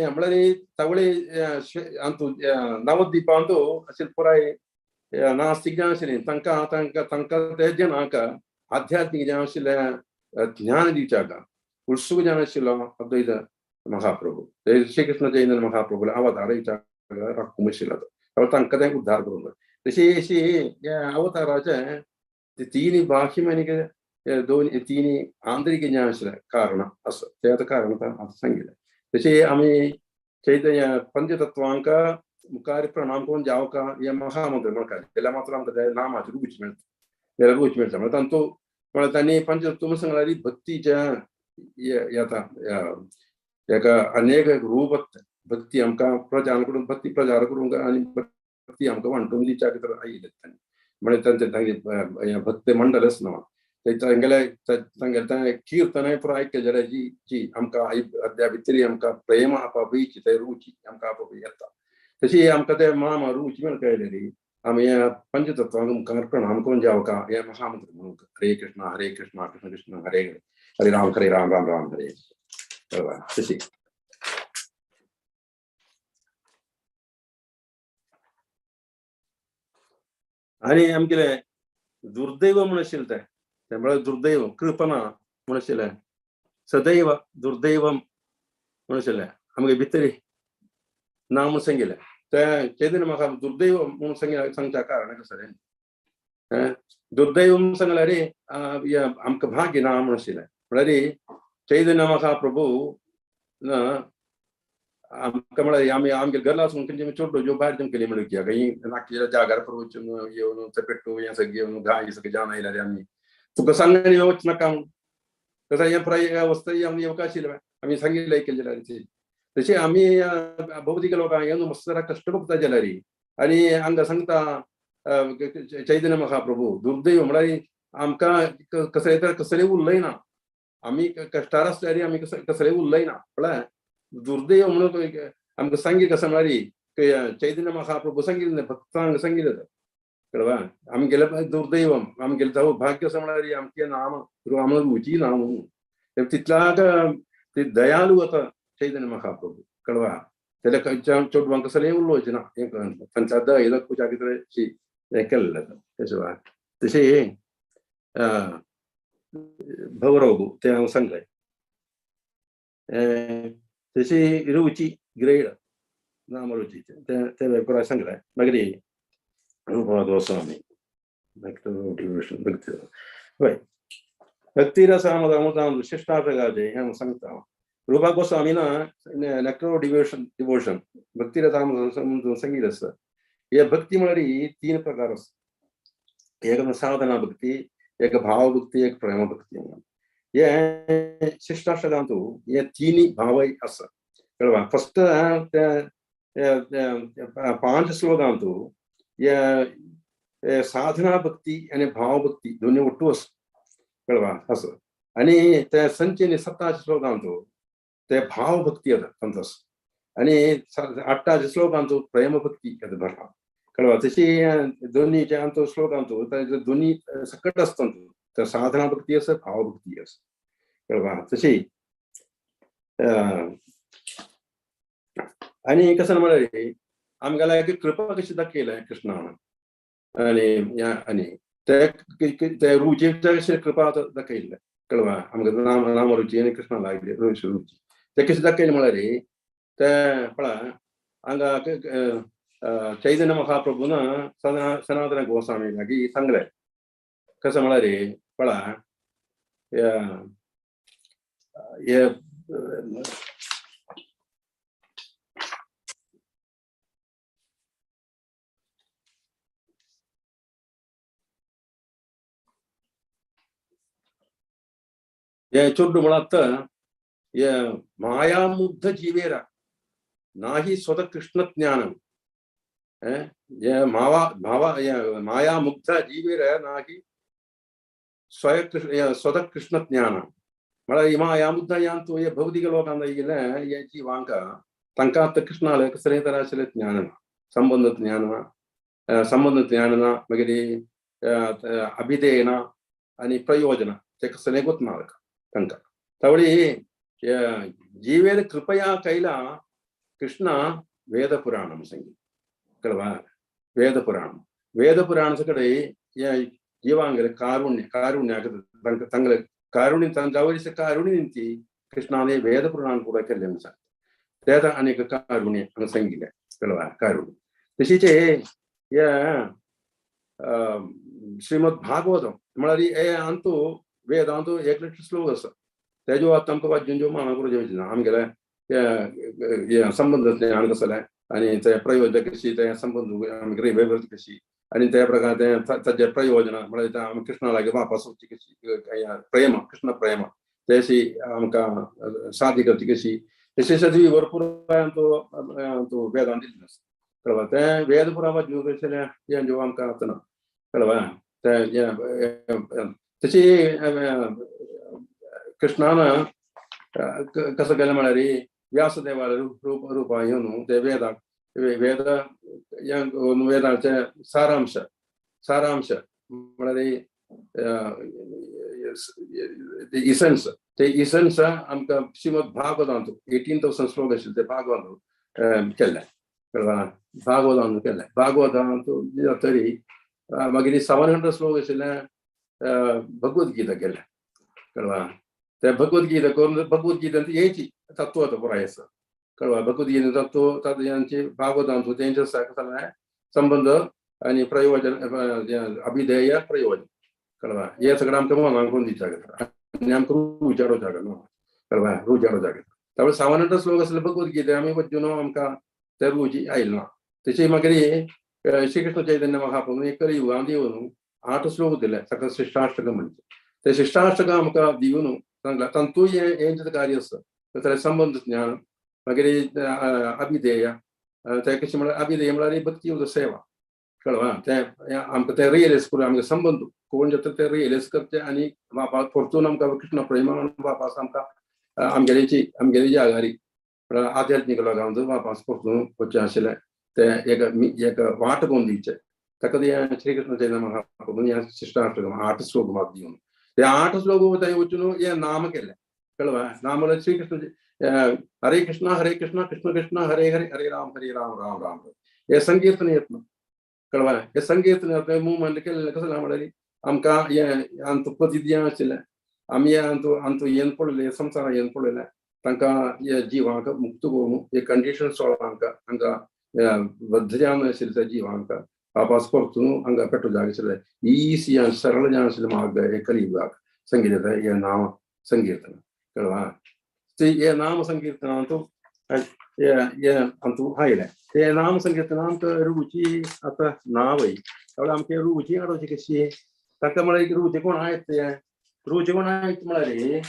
म्हळ्यार तावळी अंतू नवद्वीपांतू अशें पुराय नास्तिक जें आशिल्लें तांकां तांकां तांकां ते जें आध्यात्मीक जें आशिल्लें ज्ञान दिवच्याक उत्सुक जें आशिल्लो अद्वैत महाप्रभू ते श्रीकृष्ण चैतन्य महाप्रभूले अवतार राखूंक आशिल्लो तो तांकां तें उद्धार करूंक. तशी अशी अवताराचें ते तिनी बाह्य आनी दोन तिनी आंतरीक जें आशिल्लें कारण आसा तें आतां कारण आतां सांगिल्लें. तशी आमी चैतन्य पंचतत्वांक मुखार प्रणाम करून जावका हे महामंत्र म्हणटा जाल्यार मात्र आमकां ते नामाची रुच मेळटा जाल्यार रुच मेळटा. म्हळ्यार तांचो म्हळ्यार तांणी पंचतत्व सांगल्यार भक्तीच्या येता एका अनेक रूप भक्ती आमकां प्रचार करून भक्ती प्रचार करूंक आनी भक्ती आमकां वांटून दिवच्याक तर आयिल्ले तांणी. म्हळ्यार तांचे तांगे भक्त मंडलच ना तांगेले तांगेले तें किर्तनय पुराय केलें जाल्यार जी जी आमकां अद्या भितरी आमकां प्रेम आपापीची ते रुची आमकां आपापी येता. तशी आमकां ते मामा रुची मेळटा री आमी ह्या पंचतत्वांक मुखार प्रणाम करून जावका हे महामंत्र म्हणूंक हरे कृष्ण कृष्ण कृष्ण हरे हरे हरे राम हरे राम राम राम हरे बरोबर. तशी आनी आमगेलें दुर्दैव म्हूण आशिल्लें तें तें म्हळ्यार दुर्दैव कृपना म्हूण आशिल्लें सदैव दुर्दैव म्हूण आशिल्लें आमगे भितरी ना म्हूण सांगिल्लें तें चैतन्य म्हाका दुर्दैव म्हूण सांगिल्लें सांगच्या कारण कसलें दुर्दैव म्हूण सांगल्यार आमकां भाग्य ना म्हूण आशिल्लें. म्हळ्यार चैतन्य म्हाका प्रभू ना आमकां म्हळ्यार आमी आमगे गरज आसून खंयचे चोडो ज्यो भायर जमकेली म्हणून कित्याक खंय नाकी जागार वचून येवन चपेटू हें सगळें घेवन गाय सगळें जावन आयल्यार आमी तुका सांगून वच नाका म्हूण तसो हें पुराय अवस्था आमी येवका आशिल्लें आमी सांगिल्लें केलें जाल्यार. तशें आमी भौतीक लोकांक येवन मस्त जरा कश्ट भोगता जाल्यार आनी हांगा सांगता चैतन्य महाप्रभू दुर्दैव म्हळ्यार आमकां कसलें तर कसलें उलयना आमी कश्टार आसल्यार आमी कसलें उलयना म्हळ्यार दुर्दैव म्हणून आमकां सांगी कसं म्हळ्यार चैतन्य महाप्रभू सांगिल्लें भक्तांक सांगिल्लें कळवा आमगेलें दुर्दैव आमगेलें जावं भाग्य असं म्हळ्यार आमचें नाम आमकां रुची ना म्हणून तितल्याक ते दयालू आतां चैतन्य महाप्रभू कळवा तेल्या खंयच्या चेडवांक कसलें उलोवचें ना हें तांच्या दया दाखोवच्या कितें हें केल्लें तशें तशें भवरोग तें हांव सांगलें. तशी रुची ग्रेड नाम रुची तें तें पुराय सांगलें. मागीर रूप गोस्वामी भक्ती हय भक्तिरसामृतामृतां विशिष्टार्थगाजे हें हांव सांगता. रूपा गोस्वामीन नेक्टर डिवोशन डिवोशन भक्तिरसामृत सांगिल्लें आसा. हे भक्ती म्हळ्यार तीन प्रकार आसा. एक साधना भक्ती, एक भाव भक्ती, एक प्रेम भक्ती. हे शिष्टाष्टकांतू हे तिनी भावय आसा कळवा. फस्ट पांच श्लोकांतू हे साधना भक्ती आनी भाव भक्ती दोनी ಒಟ್ಟು आसा कळवा आसा. आनी ते संचेनी 17 श्लोकांतू ते भाव भक्ती येता तांचो आसा आनी 8 श्लोकांतू प्रेम भक्ती येता भरला कळवा. तशी दोनी जे आमचो श्लोकांतू दोनी सकट आसता तर साधना भक्ती आसा भाव भक्ती आसा कळवा. तशी आनी कसं म्हळ्यार आमकां एक कृपा कशी दाखयल्या कृष्णान आनी आनी ते रुचीच्या कशें कृपा दाखयल्लें कळवा आमकां नाम नाम रुची आनी कृष्णा लागली रुची ते कशें दाखयलें म्हळ्यार ते पळय हांगा चैतन्य महाप्रभून सनातन गोस्वामी लागीं सांगलें कसं म्हळ्यार पळय हे हे चोड्डू म्हळ्यार हे मायामुग्ध जीवेर नाही स्वतः कृष्ण ज्ञानम हे मावा भावा मायामुग्ध जीवेर नाही स्वयं कृष्ण स्वतः कृष्ण ज्ञान म्हळ्यार मायामुग्ध यांतू हे भौतिक लोकांत येयले हे जिवांक तांकां आतां कृष्णाले कसलें तराचें ज्ञान ना, संबंद ज्ञान ना, संबंद ज्ञान ना, मागीर अभिधेय ना आनी प्रयोजन ते कसलें गोतना तांकां. तावळी जीवेन कृपया कैला कृष्ण वेद पुराणम संगी कळवा. वेद पुराण वेद पुराण कडे जीवांगले कारुण्य कारुण्य तंगले कारुण्य तंजावरी कारुण्य निंती कृष्णाने वेद पुराण पूरा केल्लें सांगता. तेता अनेक कारुण्य हांगा सांगिल्लें कळवा कारुण्य. तशीच हे श्रीमद भागवतम म्हळ्यार हे अंतू वेदांतू एक लक्ष श्लोक आसा तेजो आतां आमकां वाज्यून ज्यो माना करूं जेवची ना आमगेले हे संबंद आनी कसलें आनी ते प्रयोजन कशी ते संबंद आमगे वेवस्थ कशी आनी त्या प्रकार ते ताजे प्रयोजन म्हळ्यार आमी कृष्णा लागीं वापस वचची कशी प्रेम कृष्ण प्रेम तेशी आमकां साध्य करची कशी तशें सगळी भरपूर तो वेदांत दिल्लें आसा कळवा. तें वेद पुराण वाचून कशें हें ज्यो आमकां आतां ना कळवा. तें तशी कृष्णान कसं केलें म्हळ्यार व्यासदेवाले रूप रूपा येवन ते वेदाक वेद वेदाचे सारांश सारांश म्हळ्यार इसन्स ते इसन्स आमकां श्रीमद भागवतांत 18,000 श्लोक आशिल्ले ते भागवतांत केल्ले कळवा. भागवतांत केल्ले भागवतांत तरी मागीर 700 श्लोक आशिल्ले भगवद्गीता केल्ले कळवा. ते भगवद्गीता करून भगवद्गीतेंत हेची तत्व आतां पुराय आसा कळवा. भगवद्गीते तत्व तांचे भागवतांत तेंचे सगळें संबंद आनी प्रयोजन अभिधेय प्रयोजन कळवा. हे सगळें आमकां मनाक करून दिवचें जाता आनी आमकां रूचाडो जागा न्हू कळवा रुचाडो जागा. त्यामुळे 700 श्लोक आसले भगवद्गीते आमी वचून आमकां ते रुची आयले ना. तशी मागीर श्रीकृष्ण चैतन्य महाप्रभू एक युगांत येवन 8 श्लोक दिले ताका शिष्टाष्टक म्हणचे ते शिष्टाष्टक आमकां दिवन सांगला तांतूय हेंचें कार्य आसा ताचें संबंद ज्ञान मागीर अभिधेय ते कशें म्हळ्यार अभिधेय म्हळ्यार भक्ती सेवा कळवा. तें आमकां तें रियलायज करून आमकां संबंद कोण जाता ते रियलायज करचें आनी वापास परतून आमकां कृष्ण प्रेमा वापास आमकां आमगेलेची आमगेली जागारी म्हळ्यार आध्यात्मीक लोकांक वापास परतून वचचें आशिल्लें तें एक एक वाट करून दिवचें ताका तें श्रीकृष्ण चैतन्य महाप्रभू हें शिष्टाष्टक 8 श्लोक म्हाका दिवन ते 8 श्लोक थंय वचून हें नाम केलें कळवा. नाम म्हळ्यार श्रीकृष्ण हरे कृष्ण कृष्ण कृष्ण हरे हरे हरे राम राम राम हे संकीर्तन येतना कळवा. हे संकीर्तन येता मुवमेंट केल्लें कसलें म्हळ्यार आमकां हें आमचो प्रतिज्ञा आशिल्लें आमी आमचो आमचो येन पडलें संवसारान येन पडलें तांकां हे जिवांक मुक्त करून हे कंडिशन सोळांक हांकां बद्ध जावन आशिल्लें त्या जिवांक वापास परतून हांगा पेटो जाग आशिल्लें इसी सरळ जावन आशिल्लें मार्ग हे कलियुगाक संगीत हे नाम संकीर्तन कळवा. ते हे नाम संकीर्तनांतू हे आमचो आयलें ते नाम संकीर्तनांत रुची आतां नांवय त्यामुळे आमचे रुची हाडोवची कशी ताका म्हळ्यार रुची कोण आयत ते रुची कोण आयत म्हळ्यार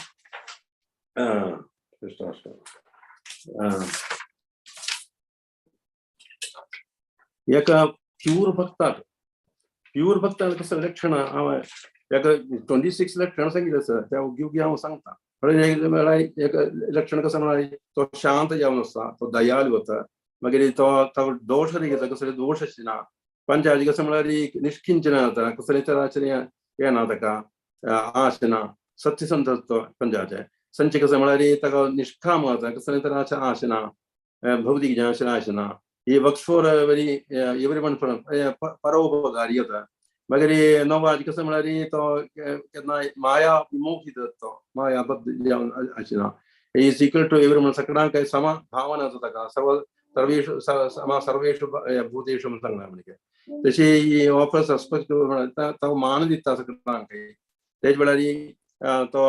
एका प्यूर भक्ताक प्यूर भक्ताक कसं लक्षण हांव एका 26 लक्षण सांगितलें आसा त्या उगी उगी हांव सांगता. म्हळ्यार एक लक्षण कसं म्हळ्यार तो शांत जावन आसता तो दयाळू वता मागीर तो दोश घेता कसले दोश आशिना पंचायती कसं म्हळ्यार निष्किंचन जाता कसले तराचें हें ना ताका आश ना सत्यसंत तो पंचायत संचे कसं म्हळ्यार ताका निष्काम जाता कसले तराचें आश ना भौतिक ज्ञान आश ना he works for very every one for परोपकारी जाता. मागीर नवाज कसं म्हळ्यार तो केन्ना माया विमोहित तो माया बद्ध जावन आशिना is equal to every one सगळ्यांक समा भावना आसा ताका सर्व सर्वेषु समा सर्वेषु भूतेषु म्हूण सांगलां म्हणजे तशी ऑफर्स रेस्पेक्ट तो मान दिता सगळ्यांक. तेच वेळार तो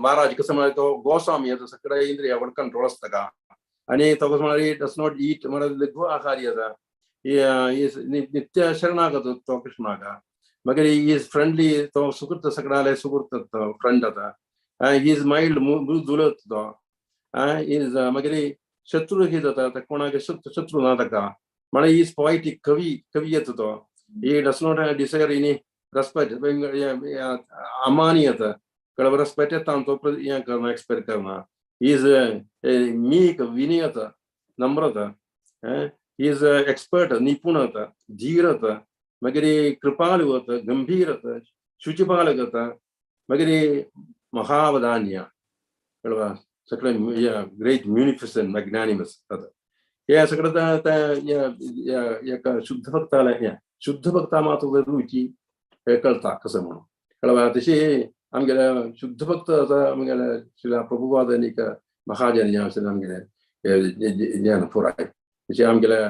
महाराज कसं म्हळ्यार तो गोस्वामी तो सगळ्या इंद्रियावर कंट्रोल आसता ताका आनी तो कसो म्हळ्यार डस not ईट म्हळ्यार लघु आहारी आसा नित्य शरणागत तो कृष्णाक. मागीर is friendly तो सुकृत सगळ्याले सुकृत तो फ्रेंड जाता. Is mild मृदुल तो is मागीर शत्रू ही जाता कोणाक शत्रू ना ताका म्हळ्यार is poetic कवी कवी येता तो. He does not desire any respect अमानी येता कळबर रेस्पेक्ट येता तो हें करना एक्सपेक्ट करना. Is मीक विनय येता नम्रता is expert निपुण जाता धीर जाता मागीर कृपालू जाता, गंभीर जाता, शुचिपालक जाता, मागीर महावदान्य कळवा सगळे ग्रेट म्युनिफिसंट मॅग्नॅनिमस जाता. हे सगळं एका शुद्ध भक्ताला शुद्ध भक्ता मात्र रुची हे कळता कसं म्हणून कळवा. तशी आमगेल्या शुद्ध भक्त आता आमगेल्या श्रीला प्रभुपाद आनी महाजन जे आसा आमगेले ज्ञान पुराय. तशें आमगेल्या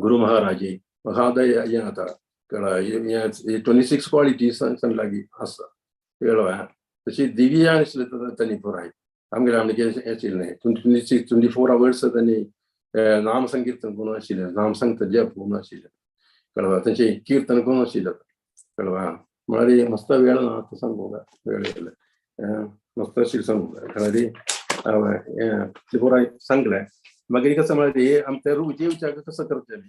गुरु महाराजी महादय हें जाता कळ्ळा. 26 क्वॉलिटीज लागीं आसा कळ्ळा. तशी दिव्य आसले तांणी पुराय आमगेले आमगे आशिल्लें 26 24 आवर्स तांणी नाम संकीर्तन करून आशिल्लें, नाम सांगता जप करून आशिल्लें कळवा. तेंचें कीर्तन करून आशिल्लें कळवा. म्हळ्यार मस्त वेळ ना आतां सांगूंक वेळ येयले मस्त आशिल्लें सांगूंक कळ्ळें पुराय सांगलें. मागीर कसं म्हळ्यार आमच्या रुचे विचार कसं करचें,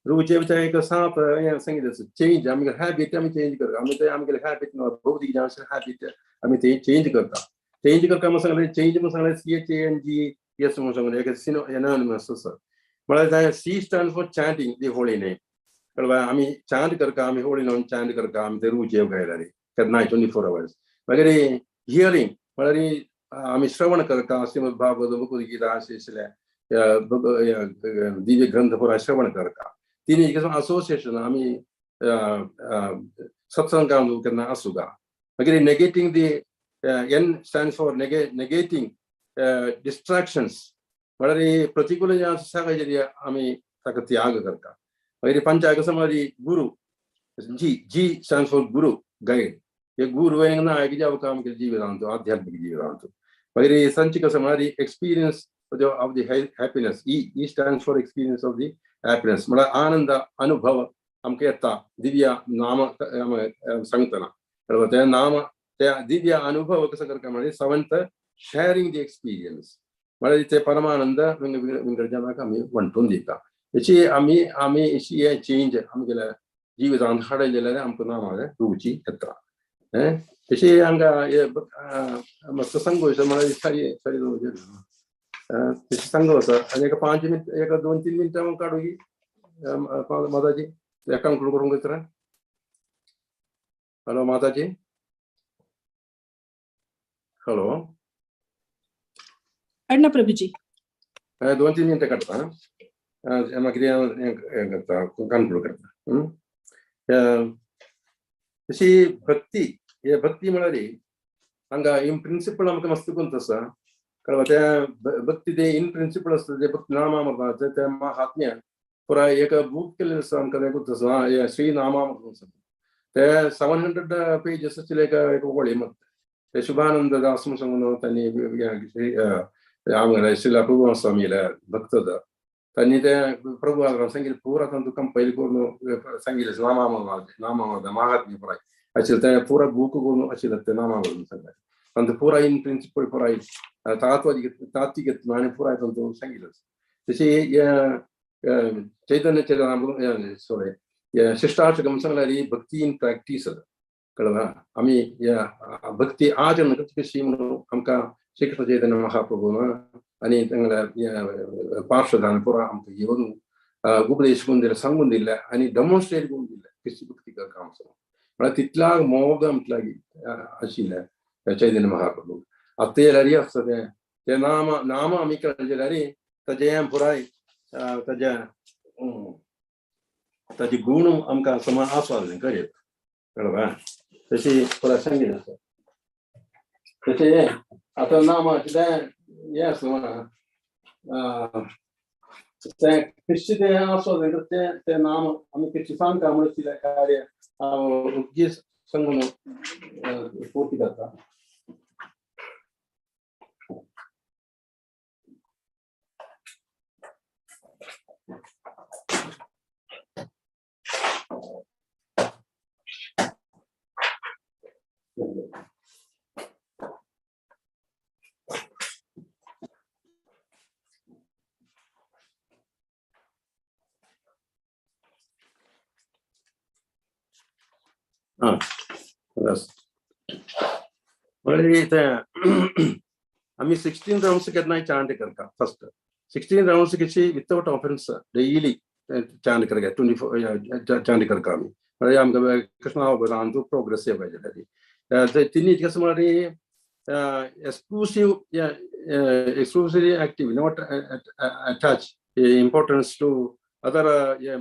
रुचे विचार एक सात हें सांगितलें चेंज आमगे हॅबीट आमी चेंज करता. आमी ते आमगेले हॅबीट भौतीक जें आसा हॅबीट आमी ते चेंज करता. चेंज करता म्हूण सांगलें, चेंज म्हूण सांगलें CHANGS म्हूण सांगलें एक एनॉनिमस आसा. म्हळ्यार C stand for chanting the holy name कळवा. आमी चांट करता, आमी होली नेम चांट करता, आमी ते रुचे गायला केन्नाय 24 आवर्स. मागीर हियरींग म्हळ्यार आमी श्रवण करता, श्रीमद भागवत भगवद्गीता आशिल्ले दिव्य ग्रंथ पुराय श्रवण करता. तिनी असोसिएशन आमी सत्संगान केन्ना आसूं. मागीर negating the N stand for negating distractions म्हळ्यार प्रतिकूल जें आसा सगळें आमी ताका त्याग करता. मागीर पंचायत कसं म्हळ्यार guru, G G stand for guru guide. हे गुरू नायक जावं आमगे जिवितांत आध्यात्मीक जिवितांत. मागीर संची कसं म्हळ्यार experience of the happiness. E E stands for experience of the happiness म्हळ्यार आनंद अनुभव आमकां येता दिव्य नाम सांगतना कळ्ळें. ते नाम ते दिव्य अनुभव कसो करता म्हळ्यार सेवन्थ शेअरिंग the experience म्हळ्यार ते परमानंद विंगड जनाक आमी वांटून दिता. हेची आमी आमी अशी हे चेंज आमगेल्या जिवितांत हाडले जाल्यार आमकां नामां रुची येता. तशी हांगा मस्त सांगू म्हळ्यार सारी सारी तशी सांगू आसा. आनी एका 5 मिनट एका 2-3 मिनटां काडू की माताजी एकांक करूंक घेतला. हॅलो माताजी, हॅलो अण्णा प्रभुजी 2-3 मिनटां काडटा मागीर हें करता कन्क्लूड करता. तशी भक्ती, हे भक्ती म्हळ्यार हांगा इन प्रिंसिपल आमकां मस्त गुंत आसा कळवा. त्या भक्ती ते इन प्रिंसिपल आसता ते भक्ती नामा म्हणटा ते महात्म्य पुराय एक बूक केल्लें आसा आमकां तें गुंत आसा श्री नामा म्हणून ते 700 पेजीस आशिल्ले एक वळी मत ते शुभानंद दास म्हूण सांगून तांणी आमगेले श्रीला प्रभु स्वामीले भक्त तांणी ते प्रभु सांगितलें पुरा तांकां कंपायल करून सांगितलें नामा नामा महात्म्य पुराय आशिल्लें तें पुरा बूक करून आशिल्लें तें नामा म्हणून सांगलें तांचो पुरा इन प्रिंसिपल पुराय तात्विक आनी पुराय तांचो सांगितलें. तशी चैतन्य चैतन्य सॉरी शिष्टाष्टकम सांगल्यार ही भक्ती इन प्रॅक्टीस कळवा. आमी भक्ती आचरण करता कशी म्हणून आमकां श्रीकृष्ण चैतन्य महाप्रभून आनी तांगेल्या पार्श्वदान पुरा आमकां घेवन उपदेश करून दिले, सांगून दिले आनी डेमॉन्स्ट्रेट करून दिले कशी भक्ती करता आमचो. म्हळ्यार तितला मोग आमच्या लागीं आशिल्लें चैतन्य महाप्रभू. आतां ते जाल्यार आसता तें ते नाम नाम आमी केलें जाल्यार ताजें पुराय ताजें ताजे गूण आमकां समा आस्वादन करीत कळवा. तशी पुराय सांगितलें आसा. तशें आतां नाम तें हें आसता म्हणा तें कशें तें आस्वादन करता तें तें नाम आमी कशें सांगता म्हण कार्य उपगीत सांगून पूर्ती करता. आमी 16 राउंड्स केन्नाय चांट करता. फर्स्ट 16 राउंड्स कशी विथआउट ऑफेन्स डेली चांट करका 24 चांट करका आमी म्हळ्यार आमकां कृष्णा अवबोधान प्रोग्रेस येवपाक जाल्यार तिन्ही कसं म्हळ्यार exclusive exclusively active, not attach importance to other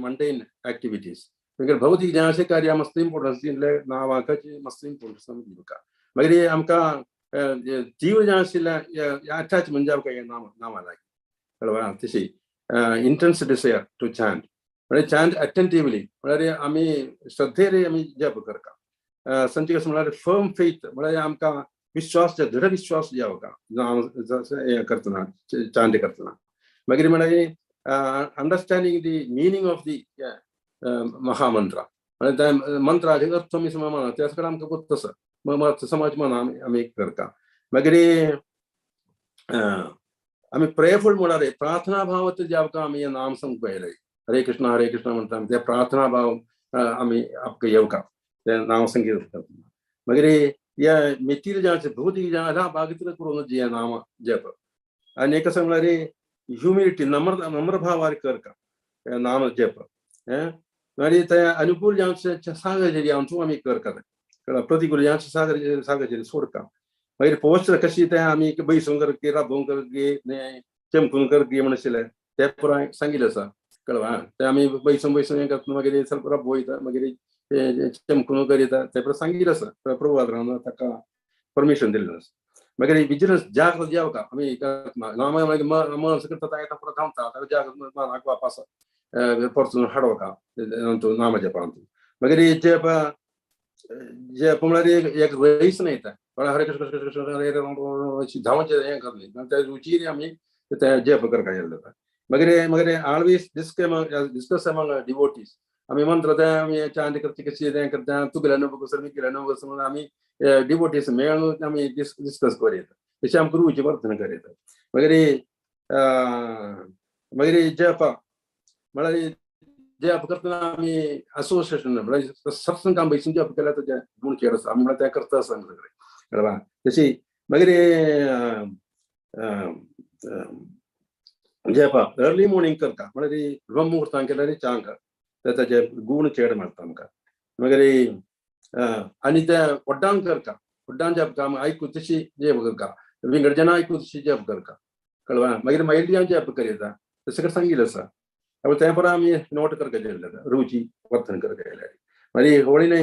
mundane activities. मागीर भौतीक जें अशें कार्य मस्त इम्पोर्टन्स दिले नांवाकाची मस्त इम्पोर्टन्स आमी दिवका. मागीर आमकां तीव्र जें आशिल्लें अटॅचमेंट जावका हें नांवा लागीं कळ्ळें तशी इंटन्स डिसायर टू चांट म्हळ्यार चांट अटेंटिवली म्हळ्यार आमी श्रद्धेर आमी जप करता. संचे कशें म्हळ्यार फर्म फेथ म्हळ्यार आमकां विश्वास दृढ विश्वास जावका नांव हें करतना चांट करतना. मागीर म्हळ्यार understanding the meaning of the mahamantra म्हळ्यार त्या मंत्राचे अर्थ आमी समज त्या सगळें आमकां गोत्त आसा समाज मना आमी करता. मागीर आमी प्रेयरफूल म्हळ्यार प्रार्थना भावात जावका आमी नाम सांगूंक येयले हरे कृष्णा हरे कृष्णा म्हणटा आमी ते प्रार्थना भाव आमी आमकां येवका तें नांव संगीत. मागीर ह्या मेटीरियल जें आसा भौतीक जें आसा बागीतलें करून जें नाम जप आनी एक आसा म्हळ्यार ह्युमिलिटी नम्र भावार करका नाम जप. मागीर ते अनुकूल जें सागचेर आमचो आमी करता प्रतिकूल जें आसा सागचेर सोडटा. मागीर पोस्टर कशी तें आमी बैसून करके राबोवन करके चमकून करके म्हण आशिल्लें तें पुराय सांगिल्लें आसा कळ्ळें. तें आमी बैसून बैसून हें करता मागीर ಸ್ವಲ್ಪ रब वयता मागीर चमकून करिता तें पुराय सांगिल्लें आसा प्रभुपाद ताका परमिशन दिल्लें आसा. मागीर विजिलन्स जागृत जावका आमी नाम मागीर मन करता ताका पुरो धांवता ताका जागृत मनाक वापस परतून हाडोवका नाम जपांत. मागीर जप जप म्हळ्यार एक रईस न्हय तें हरे कृष्ण कृष्ण कृष्ण हरे धांवचें हें करलें त्या रुचीर आमी तें जप करका गेल्लें जाता. मागीर मागीर ऑलवेज डिस्कस अमंग डिवोटीज आमी मंत्र तें आमी चांट करचे कशी तें करता तुगेले अनुभव कसो मिगेले अनुभव कसो म्हणून आमी डिवोटीज मेळून आमी डिस्कस करीत तशें आमकां रुची वर्धन करीत. मागीर मागीर जप म्हळ्यार जप करतना आमी असोसिएशन म्हळ्यार सत्संग आमी बैसून जप केल्यार तुजें गुण चेड आसा आमी म्हळ्यार तें करता आसा सगळें कळ्ळें. तशी मागीर जप अर्ली मॉर्निंग करता म्हळ्यार ब्रह्म मुहूर्तान केल्यार चांग ताचे गुण चेड मेळटा आमकां. मागीर आनी ते वड्डान करता वड्डान जप आमी आयकू तशी जप करता विंगड जाणां आयकू तशी जप करता कळ्ळें. मागीर मागीर जप करिता तशें सगळें सांगिल्लें आसा तें पुराय आमी नोट करका गेल्लें रुची वर्तन करका गेल्यार. मागीर होळी न्हय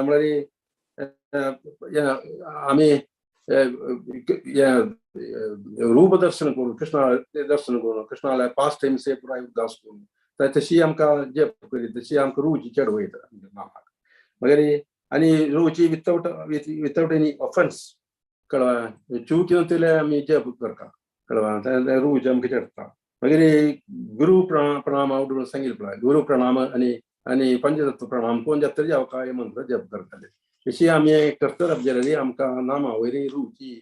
म्हळ्यार आमी रूप दर्शन करून कृष्णा दर्शन करून कृष्णाले पास टायम्स पुराय उदास करून तशी आमकां जप करी तशी आमकां रुची चड वयता नामाक. मागीर आनी रुची विथआवट विथआवट एनी ऑफेन्स कळ्ळें चूक तितलें आमी जप करता कळ्ळें रुची आमकां चडटा. मागीर गुरू प्रणाम आवड सांगिल्लें पळय गुरू प्रणाम आनी आनी पंचतत्व प्रणाम कोण जाता जावका हे मंत्र जप करताले तशी आमी करतले जाल्यार आमकां नामा वयर रुची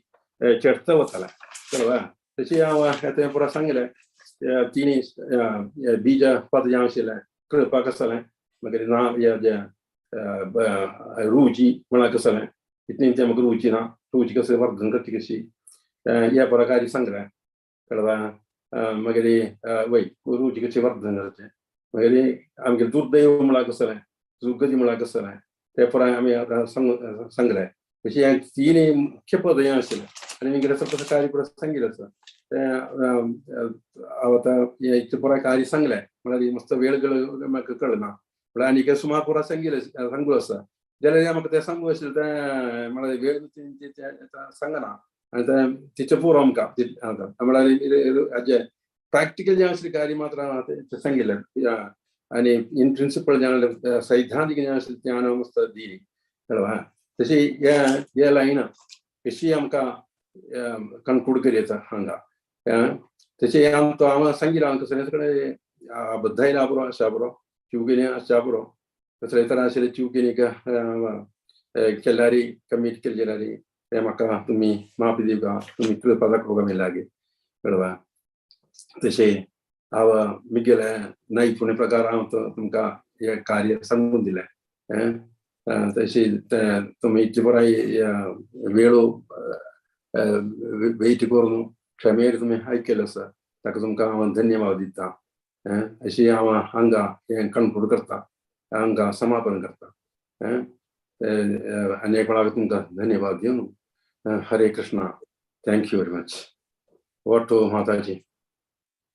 चडता वतालें कळ्ळें. तशी हांव तें पुराय सांगिल्लें तिनी बीज पद जें आशिल्लें कळपाक आसलें मागीर ना रुची म्हळ्यार कसलें इतलें तें म्हाका रुची ना रुची कसलें वर्धन करची कशी ह्या पुराय कार्य सांगलें कळ्ळें. मागीर वय रुची कशी वर्धन करचें मागीर आमगेलें दुर्दैव म्हळ्यार कसलें दुर्गती म्हळ्यार कसलें तें पुराय आमी आतां सांगलें. तशी हें तिनूय मुख्य पद हें आशिल्लें आनी मागीर सगळें कार्य पुराय सांगिल्लें आसा तें हांव आतां हें पुराय कार्य सांगलें म्हळ्यार मस्त वेळ म्हाका कळना म्हळ्यार आनी सुमार पुराय सांगिल्लें सांगू आसा जाल्यार म्हाका तें सांगू आशिल्लें तें म्हळ्यार वेळ सांगना आनी तें तिचें पुरो आमकां म्हळ्यार हाजें प्रॅक्टिकल जें आशिल्लें कार्य मात्र तें सांगिल्लें आनी इन प्रिंसिपल जें सैद्धांतीक जें आशिल्लें तें हांवें मस्त दिली कळ्ळें. तशी हे लायन कशी आमकां कन्क्लूड करयता हांगा तशें आमकां हांव सांगिल्लें हांव कसलें सगळें बद्दायला पुरो आसा पुरो चिवगिनी आसा पुरो कसले तरा आशिल्लें चिवगिनीक केल्यारी कमीट केली जाल्यार तें म्हाका तुमी माफी दिवका तुमी कृपा दाखोवका मी लागीं कळ्ळें. तशें हांव मिगेलें नैपुण्य प्रकार हांव तुमकां हें कार्य सांगून दिलें तशी तुमी इतले पुराय वेळो वेट करून क्षमेर तुमी आयकलें आसा ताका तुमकां हांव धन्यवाद दिता. अशी हांव हांगा हें कन्क्लूड करता, हांगा समापन करता. आनी एक वेळार तुमकां धन्यवाद दिवन Hare Krishna. Thank you very much. Over to Mataji.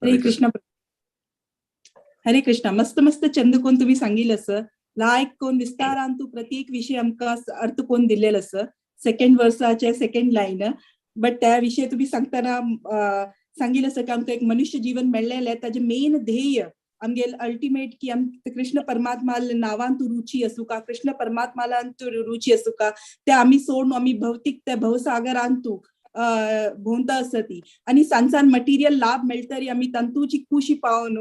Hare Krishna, Hare Krishna. मस्त मस्त चंद कोण तुम्ही सांगितलं असं लायक कोण विस्तारान तू प्रत्येक विषय आमकां अर्थ कोण दिलेलं असं सेकंड वर्साचे सेकंड लाईन. बट त्या विषय तुम्ही सांगताना सांगितलं असं की आमकां एक मनुष्य जीवन मेळ्ळेलें, ताजें मेन ध्येय आमगेल अल्टिमेट की आम कृष्ण परमात्मा नावान तू रुची असू का, कृष्ण परमात्मालान तू रुची असू का, ते आमी सोडून आमी भौतिक त्या भवसागरान तू भोंवता आसती आनी सान सान मटिरियल लाभ मेळटरी आमी तांतूची खुशी पावन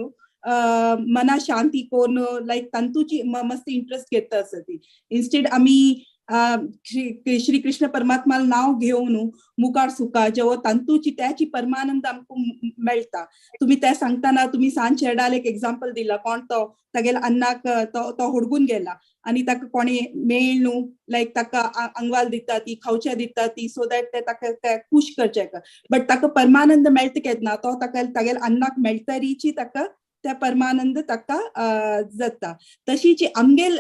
मना शांती कोण लायक तांतूची मस्त इंट्रस्ट घेता आसती. इन्स्टेड आमी श्री कृष्ण परमात्मा नाव घेवन मुखार सुका जेव्हा तांतूची त्याची परमानंद आमकां मेळटा. तुम्ही त्या सांगताना तुम्ही सान चेरडाल एक एग्जाम्पल दिला, कोण तो तागेल्या अन्नाक तो तो हुडकून गेला आनी ताका कोणी मेळ न्हू लायक ताका अंगवाल दिता ती खावच्या दिता ती सो that ते ताका ते खूश करचे, बट ताका परमानंद मेळटा केन्ना तो ताका तागेल्या अन्नाक मेळटरीची ताका त्या परमानंद ताका जाता. तशीच आमगेल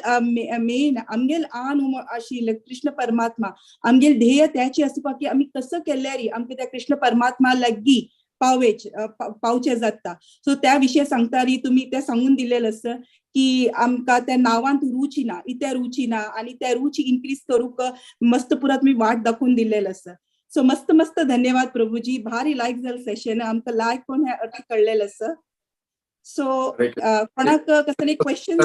मेन आमगेल आन आशिल्ले कृष्ण परमात्मा आमगेल ध्येय त्याची आसपा की आमी कसं केल्यारी आमकां त्या कृष्ण परमात्मा लागीं पावेच पावचे जाता. सो त्या विशय सांगतारी तुम्ही ते सांगून दिलेलं आसा की आमकां त्या नावांत रुची ना, इत्या रुची ना आनी त्या रुची इन्क्रीज करूंक मस्त पुरा तुमी वाट दाखोवन दिलेलं आसा. सो मस्त मस्त धन्यवाद प्रभूजी, भारी लायक जालें सेशन, आमकां लायक कोण हें अर्थ कळ्ळेलें आसा. सो कोणाक कसले क्वेश्चन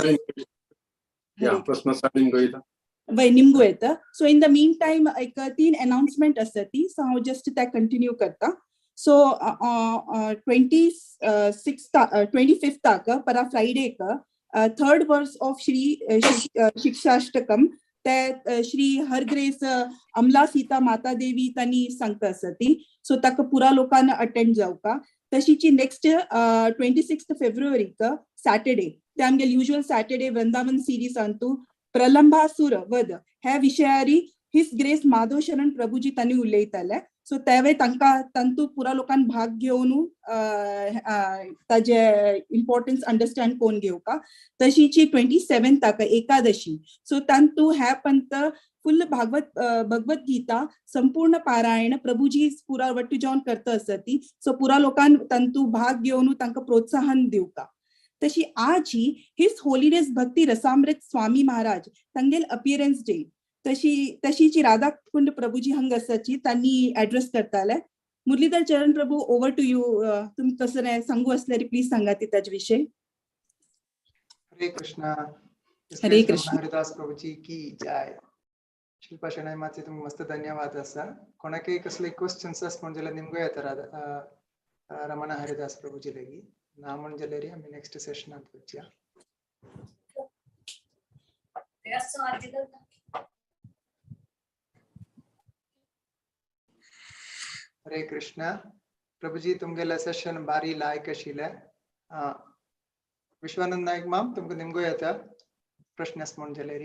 वय निमगो येता. So in the mean time एक 3 अनाउन्समेंट आसा ती, सो हांव जस्ट ते कंटिन्यू करता. सो 25 परा फ्रायडेक थर्ड वर्स ऑफ श्री शिक्षाष्टकम ते श्री हरग्रेस अमला सीता माता देवी तांणी सांगता आसा ती. सो ताका पुरा लोकांना अटेंड जावका. तशीची नेक्स्ट 26 फेब्रुवारीक सॅटर्डे ते आमगेले usual Saturday Vrindavan series Antu Pralambasura वध ह्या विशयारी his grace Madhav शरण प्रभुजी तांणी उलयताले. सो तेवे तांकां तांतू पुरा लोकांक भाग घेवन ताजे इम्पॉर्टन्स अंडरस्टँड कोण घेवका. तशीची 27 एकादशी, सो तांतू ह्या पंत फुल भागवत भगवत गीता संपूर्ण पारायण प्रभुजी पुरा वट्टू जावन करता आसती. सो पुरा लोकांक तांतू भाग घेवन तांकां प्रोत्साहन दिवका. तशी आजी his holiness भक्ती रसामृत स्वामी महाराज तांगेल अपियरन्स डे तशी तशीची राधाकुंड प्रभुजी हंग आसाची तांणी एड्रेस करताले. Muralidhar Charan Prabhu, over to you. तुमी कसं सांगू असल्यार प्लीज सांगा ती ताजे विषय. हरे कृष्णा, हरे कृष्ण. हरिदास प्रभुजी की जय. शिल्पा शेणै माते तुमकां मस्त धन्यवाद आसा. कोणाकय कसले क्वेश्चन्स आसा म्हण जाल्यार निमगो येता राधा रमणा हरिदास प्रभुजी लागीं ना म्हण जाल्यार आमी नेक्स्ट सेशनांत वचया. हरे कृष्णा प्रभुजी, तुमगेले सेशन बारी लायक आशिल्लें. विश्वानंद नायक माम तुमकां निमगो येता प्रश्न आसा म्हण जाल्यार.